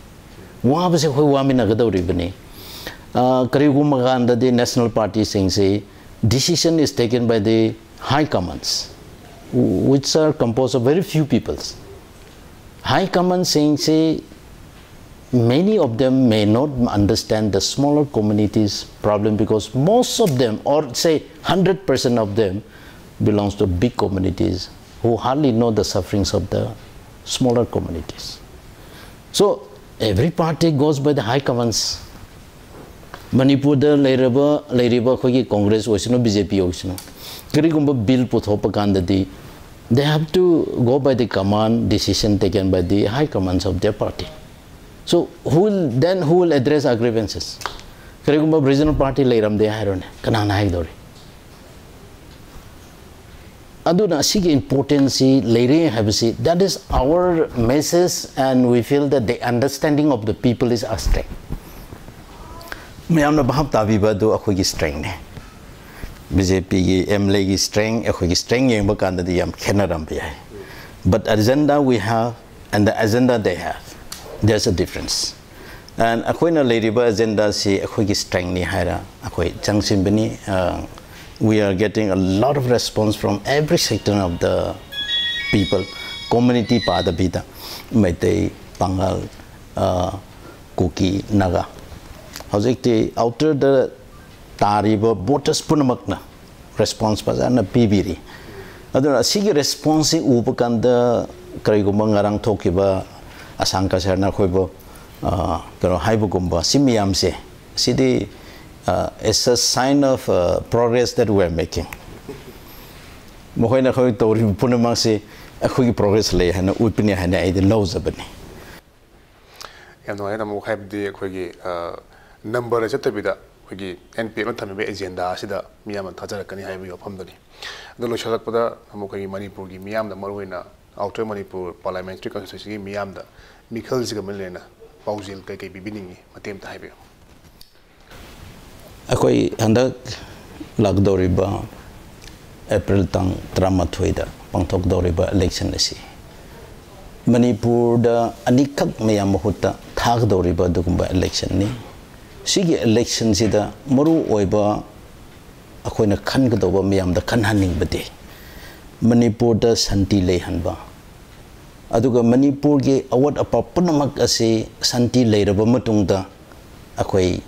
ꯋꯥꯕꯁꯦ ꯑꯩꯈꯣꯏ ꯋꯥꯃꯤꯟꯅꯒꯗꯧꯔꯤꯕꯅꯤ꯫ ꯑ, ꯀꯔꯤꯒꯨꯝꯕ ꯀꯥꯟꯗꯗꯤ national ꯄꯥꯔꯇꯤꯁꯤꯡꯁꯤ decision is taken by the high commands, which are composed of very few peoples. ꯍꯥꯏ ꯀꯃꯥꯟꯁꯤꯡꯁꯤ, many of them may not understand the smaller communities' problem because most of them, or say hundred percent of them, belongs to big communities who hardly know the sufferings of the smaller communities. So every party goes by the high commands. ꯃꯅꯤꯄꯨꯔꯗ ꯂꯩꯔꯕ, ꯂꯩꯔꯤꯕ ꯑꯩꯈꯣꯏꯒꯤ ꯀꯣꯡꯒ꯭ꯔꯦꯁ ꯑꯣꯏꯁꯅꯨ, ꯕꯤ ꯖꯦ ꯄꯤ ꯑꯣꯏꯁꯅꯨ, ꯀꯔꯤꯒꯨꯝꯕ ꯕꯤꯜ ꯄꯨꯊꯣꯛꯄ ꯀꯥꯟꯗꯗꯤ They have to go by the command, decision taken by the high commands of their party. So who will, then who will address our grievances? ꯀꯔꯤꯒꯨꯝꯕ regional party ꯂꯩꯔꯝꯗꯦ ꯍꯥꯏꯔꯣꯅꯦ, ꯀꯅꯥꯅ ꯍꯥꯏꯒꯗꯧꯔꯤ? ꯑꯗꯨꯅ ꯑꯁꯤꯒꯤ importance ꯁꯤ ꯂꯩꯔꯦ ꯍꯥꯏꯕꯁꯤ, that is our message, and we feel that the understanding of the people is our strength. ꯃꯌꯥꯝꯅ ꯚꯥꯞ ꯇꯥꯕꯤꯕ ꯑꯗꯨ ꯑꯩꯈꯣꯏꯒꯤ strength ꯅꯤ꯫ ꯕꯤ ꯖꯦ ꯄꯤꯒꯤ ꯑꯦꯝ ꯑꯦꯜ ꯑꯦꯒꯤ strength, ꯑꯩꯈꯣꯏꯒꯤ strength ꯌꯦꯡꯕ ꯀꯥꯟꯗꯗꯤ ꯌꯥꯝ ꯈꯦꯠꯅꯔꯝꯕ ꯌꯥꯏ꯫ But agenda we have and the agenda they have, there's a difference. And ꯑꯩꯈꯣꯏꯅ ꯂꯩꯔꯤꯕ agenda ꯁꯤ ꯑꯩꯈꯣꯏꯒꯤ strength ꯅꯤ ꯍꯥꯏꯔ ꯑꯩꯈꯣꯏ ꯆꯪꯁꯤꯟꯕꯅꯤ꯫ Uh, we are getting a lot of response from every sector of the people, community ꯄꯥꯗꯕꯤꯗ, Meitei, ꯄꯥꯉꯜ, ꯑ, ꯀꯨꯀꯤ, ꯅꯥꯒꯥ꯫ ꯍꯧꯖꯤꯛꯇꯤ outer ꯗ ꯇꯥꯔꯤꯕ voters ꯄꯨꯝꯅꯃꯛꯅ response ꯐꯖꯅ ꯄꯤꯕꯤꯔꯤ꯫ ꯑꯗꯨꯅ ꯑꯁꯤꯒꯤ response ꯁꯤ ꯎꯕ ꯀꯥꯟꯗ, ꯀꯔꯤꯒꯨꯝꯕ ꯉꯔꯥꯡ ꯊꯣꯛꯈꯤꯕ ꯑꯁꯥꯡ ꯀꯁꯔꯅ ꯑꯩꯈꯣꯏꯕꯨ, ꯑ, ꯀꯩꯅꯣ ꯍꯥꯏꯕꯒꯨꯝꯕ, ꯁꯤ ꯃꯌꯥꯝꯁꯦ, ꯁꯤꯗꯤ, ꯑ, it's a sign of, uh, progress that we are making. ꯃꯈꯣꯏꯅ ꯑꯩꯈꯣꯏ ꯇꯧꯔꯤꯕ ꯄꯨꯝꯅꯃꯛꯁꯤ ꯑꯩꯈꯣꯏꯒꯤ progress ꯂꯩ ꯍꯥꯏꯅ ꯎꯠꯄꯅꯤ ꯍꯥꯏꯅ ꯑꯩꯗꯤ ꯂꯧꯖꯕꯅꯤ꯫ ꯌꯥꯝ ꯅꯨꯡꯉꯥꯏꯔꯦ, ꯇꯥꯃꯣ꯫ ꯍꯥꯏꯕꯗꯤ ꯑꯩꯈꯣꯏꯒꯤ, ꯑ, number ꯗ ꯆꯠꯇꯕꯤꯗ ꯑꯩꯈꯣꯏꯒꯤ ꯑꯦꯟ ꯄꯤ ꯑꯦꯐꯅ ꯊꯝꯃꯤꯕ agenda ꯑꯁꯤꯗ ꯃꯤꯌꯥꯝꯅ ꯊꯥꯖꯔꯛꯀꯅꯤ ꯍꯥꯏꯕꯒꯤ ꯋꯥꯐꯝꯗꯨꯅꯤ꯫ ꯑꯗꯣ ꯂꯣꯏꯁꯤꯜꯂꯛꯄꯗ, ꯇꯥꯃꯣ, ꯑꯩꯈꯣꯏꯒꯤ ꯃꯅꯤꯄꯨꯔꯒꯤ ꯃꯤꯌꯥꯝꯗ, ꯃꯔꯨꯑꯣꯏꯅ Outer ꯃꯅꯤꯄꯨꯔ Parliamentary Constituency ꯒꯤ ꯃꯤꯌꯥꯝꯗ ꯃꯤꯈꯜꯁꯤꯒ ꯃꯔꯤ ꯂꯩꯅꯅ ꯄꯥꯎꯖꯦꯜ ꯀꯩꯀꯩ ꯄꯤꯕꯤꯅꯤꯡꯉꯤ? ꯃꯇꯦꯛ ꯑꯝꯇ ꯍꯥꯏꯕꯤꯌꯨ꯫ ꯑꯩꯈꯣꯏ ꯍꯟꯗꯛ ꯂꯥꯛꯀꯗꯧꯔꯤꯕ ꯑꯦꯄ꯭ꯔꯤꯜ ꯇꯥꯡ ꯇꯔꯥꯃꯥꯊꯣꯏꯗ ꯄꯥꯡꯊꯣꯛꯀꯗꯧꯔꯤꯕ election ꯑꯁꯤ ꯃꯅꯤꯄꯨꯔꯗ ꯑꯅꯤꯈꯛ ꯃꯌꯥꯝ ꯃꯍꯨꯠꯇ ꯊꯥꯒꯗꯧꯔꯤꯕ ꯑꯗꯨꯒꯨꯝꯕ election ꯅꯤ꯫ ꯁꯤꯒꯤ election ꯁꯤꯗ ꯃꯔꯨ ꯑꯣꯏꯕ ꯑꯩꯈꯣꯏꯅ ꯈꯟꯒꯗꯧꯕ, ꯃꯌꯥꯝꯗ ꯈꯟꯍꯟꯅꯤꯡꯕꯗꯤ, ꯃꯅꯤꯄꯨꯔꯗ ꯁꯥꯟꯇꯤ ꯂꯩꯍꯟꯕ, ꯑꯗꯨꯒ ꯃꯅꯤꯄꯨꯔꯒꯤ ꯑꯋꯥꯠ ꯑꯄꯥ ꯄꯨꯝꯅꯃꯛ ꯑꯁꯤ ꯁꯥꯟꯇꯤ ꯂꯩꯔꯕ ꯃꯇꯨꯡꯗ ꯑꯩꯈꯣꯏ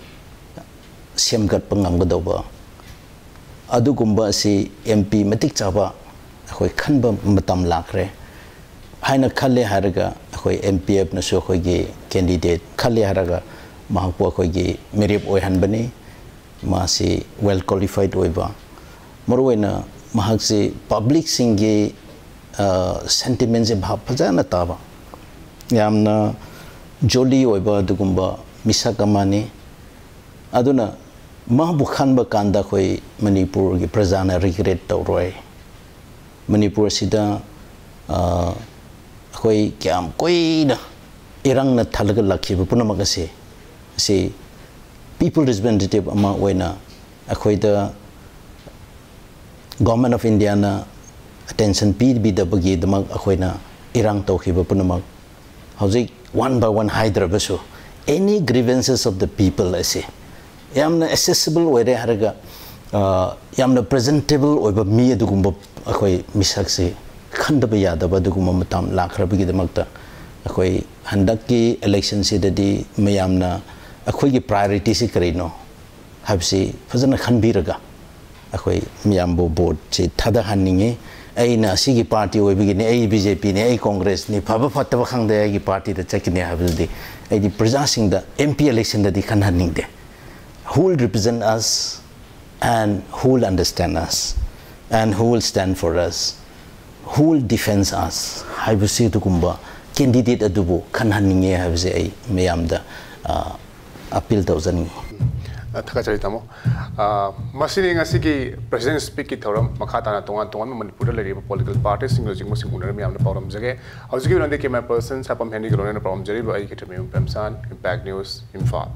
ꯁꯦꯝꯒꯠꯄ ꯉꯝꯒꯗꯧꯕ, ꯑꯗꯨꯒꯨꯝꯕ ꯑꯁꯤ ꯑꯦꯝ ꯄꯤ ꯃꯇꯤꯛ ꯆꯥꯕ ꯑꯩꯈꯣꯏ ꯈꯟꯕ ꯃꯇꯝ ꯂꯥꯛꯈ꯭ꯔꯦ ꯍꯥꯏꯅ ꯈꯜꯂꯦ ꯍꯥꯏꯔꯒ, ꯑꯩꯈꯣꯏ ꯑꯦꯝ ꯄꯤ ꯑꯦꯐꯅꯁꯨ ꯑꯩꯈꯣꯏꯒꯤ candidate ꯈꯜꯂꯦ ꯍꯥꯏꯔꯒ ꯃꯍꯥꯛꯄꯨ ꯑꯩꯈꯣꯏꯒꯤ ꯃꯤꯔꯦꯞ ꯑꯣꯏꯍꯟꯕꯅꯤ꯫ ꯃꯥꯁꯤ well qualified ꯑꯣꯏꯕ, ꯃꯔꯨꯑꯣꯏꯅ ꯃꯍꯥꯛꯁꯤ ꯄꯕ꯭ꯂꯤꯛꯁꯤꯡꯒꯤ ꯁꯦꯟꯇꯤꯃꯦꯟꯁꯦ ꯚꯥꯞ ꯐꯖꯅ ꯇꯥꯕ, ꯌꯥꯝꯅ ꯖꯣꯂꯤ ꯑꯣꯏꯕ ꯑꯗꯨꯒꯨꯝꯕ ꯃꯤꯁꯛ ꯑꯃꯅꯤ꯫ ꯑꯗꯨꯅ ꯃꯥꯕꯨ ꯈꯟꯕ ꯀꯥꯟꯗ ꯑꯩꯈꯣꯏ ꯃꯅꯤꯄꯨꯔꯒꯤ ꯄ꯭ꯔꯖꯥꯅ ꯔꯤꯒ꯭ꯔꯦꯠ ꯇꯧꯔꯣꯏ꯫ ꯃꯅꯤꯄꯨꯔ ꯑꯁꯤꯗ ꯑꯩꯈꯣꯏ ꯀꯌꯥꯝ ꯀꯨꯏꯅ ꯏꯔꯥꯡꯅ ꯊꯜꯂꯒ ꯂꯥꯛꯈꯤꯕ ꯄꯨꯝꯅꯃꯛ ꯑꯁꯤ, ꯑꯁꯤ ꯄꯤꯄꯜ ꯔꯤꯄ꯭ꯔꯖꯦꯟꯇꯦꯇꯤꯚ ꯑꯃ ꯑꯣꯏꯅ ꯑꯩꯈꯣꯏꯗ ꯒꯣꯔꯃꯦꯟ ꯑꯣꯐ ꯏꯟꯗꯤꯌꯥꯅ ꯑꯦꯇꯦꯟꯁꯟ ꯄꯤꯕꯤꯗꯕꯒꯤꯗꯃꯛ ꯑꯩꯈꯣꯏꯅ ꯏꯔꯥꯡ ꯇꯧꯈꯤꯕ ꯄꯨꯝꯅꯃꯛ ꯍꯧꯖꯤꯛ ꯋꯥꯟ ꯕꯥꯏ ꯋꯥꯟ ꯍꯥꯏꯗ꯭ꯔꯕꯁꯨ, any grievances of the people ꯑꯁꯤ ꯌꯥꯝꯅ ꯑꯦꯁꯦꯁꯤꯕꯜ ꯑꯣꯏꯔꯦ ꯍꯥꯏꯔꯒ, ꯌꯥꯝꯅ ꯄ꯭ꯔꯖꯦꯟꯇꯦꯕꯜ ꯑꯣꯏꯕ ꯃꯤ ꯑꯗꯨꯒꯨꯝꯕ ꯑꯩꯈꯣꯏ ꯃꯤꯁꯛꯁꯤ ꯈꯟꯗꯕ ꯌꯥꯗꯕ ꯑꯗꯨꯒꯨꯝꯕ ꯃꯇꯝ ꯂꯥꯛꯈ꯭ꯔꯕꯒꯤꯗꯃꯛꯇ, ꯑꯩꯈꯣꯏ ꯍꯟꯗꯛꯀꯤ ꯏꯂꯦꯛꯁꯟꯁꯤꯗꯗꯤ ꯃꯌꯥꯝꯅ ꯑꯩꯈꯣꯏꯒꯤ ꯄ꯭ꯔꯥꯏꯑꯣꯔꯤꯇꯤꯁꯤ ꯀꯔꯤꯅꯣ ꯍꯥꯏꯕꯁꯤ ꯐꯖꯅ ꯈꯟꯕꯤꯔꯒ ꯑꯩꯈꯣꯏ ꯃꯤꯌꯥꯝꯕꯨ ꯚꯣꯠꯁꯤ ꯊꯥꯗꯍꯟꯅꯤꯡꯉꯤ꯫ ꯑꯩꯅ ꯑꯁꯤꯒꯤ ꯄꯥꯔꯇꯤ ꯑꯣꯏꯕꯒꯤꯅꯤ, ꯑꯩ ꯕꯤ ꯖꯦ ꯄꯤꯅꯤ, ꯑꯩ ꯀꯣꯡꯒ꯭ꯔꯦꯁꯅꯤ, ꯐꯕ ꯐꯠꯇꯕ ꯈꯪꯗꯦ, ꯑꯩꯒꯤ ꯄꯥꯔꯇꯤꯗ ꯆꯠꯀꯅꯤ ꯍꯥꯏꯕꯗꯨꯗꯤ ꯑꯩꯗꯤ ꯄ꯭ꯔꯖꯥꯁꯤꯡꯗ, ꯑꯦꯝ ꯄꯤ ꯏꯂꯦꯛꯁꯟꯗꯗꯤ ꯈꯟꯍꯟꯅꯤꯡꯗꯦ꯫ Who will represent us and who will understand us and who will stand for us, who will defend us ꯍꯥꯏꯕꯁꯤ ꯑꯗꯨꯒꯨꯝꯕ ꯀꯦꯟꯗꯤꯗꯦꯠ ꯑꯗꯨꯕꯨ ꯈꯟꯍꯟꯅꯤꯡꯉꯦ ꯍꯥꯏꯕꯁꯦ ꯑꯩ ꯃꯌꯥꯝꯗ ꯑꯄꯤꯜ ꯇꯧꯖꯅꯤꯡꯉꯤ꯫ ꯊꯥꯒꯠꯆꯔꯤ ꯇꯥꯃꯣ꯫ ꯃꯁꯤꯅꯤ ꯉꯁꯤꯒꯤ ꯄ꯭ꯔꯦꯁꯤꯗꯦꯟ ꯁ꯭ꯄꯤꯆꯀꯤ ꯊꯧꯔꯝ꯫ ꯃꯈꯥ ꯇꯥꯅ ꯇꯣꯉꯥꯟ ꯇꯣꯉꯥꯟꯕ ꯃꯅꯤꯄꯨꯔꯗ ꯂꯩꯔꯤꯕ ꯄꯣꯂꯤꯇꯤꯀꯦꯜ ꯄꯥꯔꯇꯤꯁꯤꯡꯒ ꯂꯨꯆꯤꯡꯕꯁꯤꯡ ꯎꯅꯔ ꯃꯌꯥꯝꯗ ꯄꯥꯎꯗꯝꯖꯒꯦ꯫ ꯍꯧꯖꯤꯛꯀꯤ ꯑꯣꯏꯅꯗꯤ ꯀꯦꯃꯦꯔꯥ ꯄꯔꯁꯟ ꯁꯥꯄꯝ ꯍꯦꯅꯤꯒ ꯂꯣꯏꯅꯅ ꯄꯥꯎꯗꯝꯖꯔꯤꯕ ꯑꯩ ꯈꯦꯇ꯭ꯔꯤꯃꯌꯨꯝ ꯄ꯭ꯔꯦꯝꯆꯥꯟ, ꯏꯝꯄꯦꯛ ꯅ꯭ꯌꯨꯁ, ꯏꯝꯐꯥꯜ꯫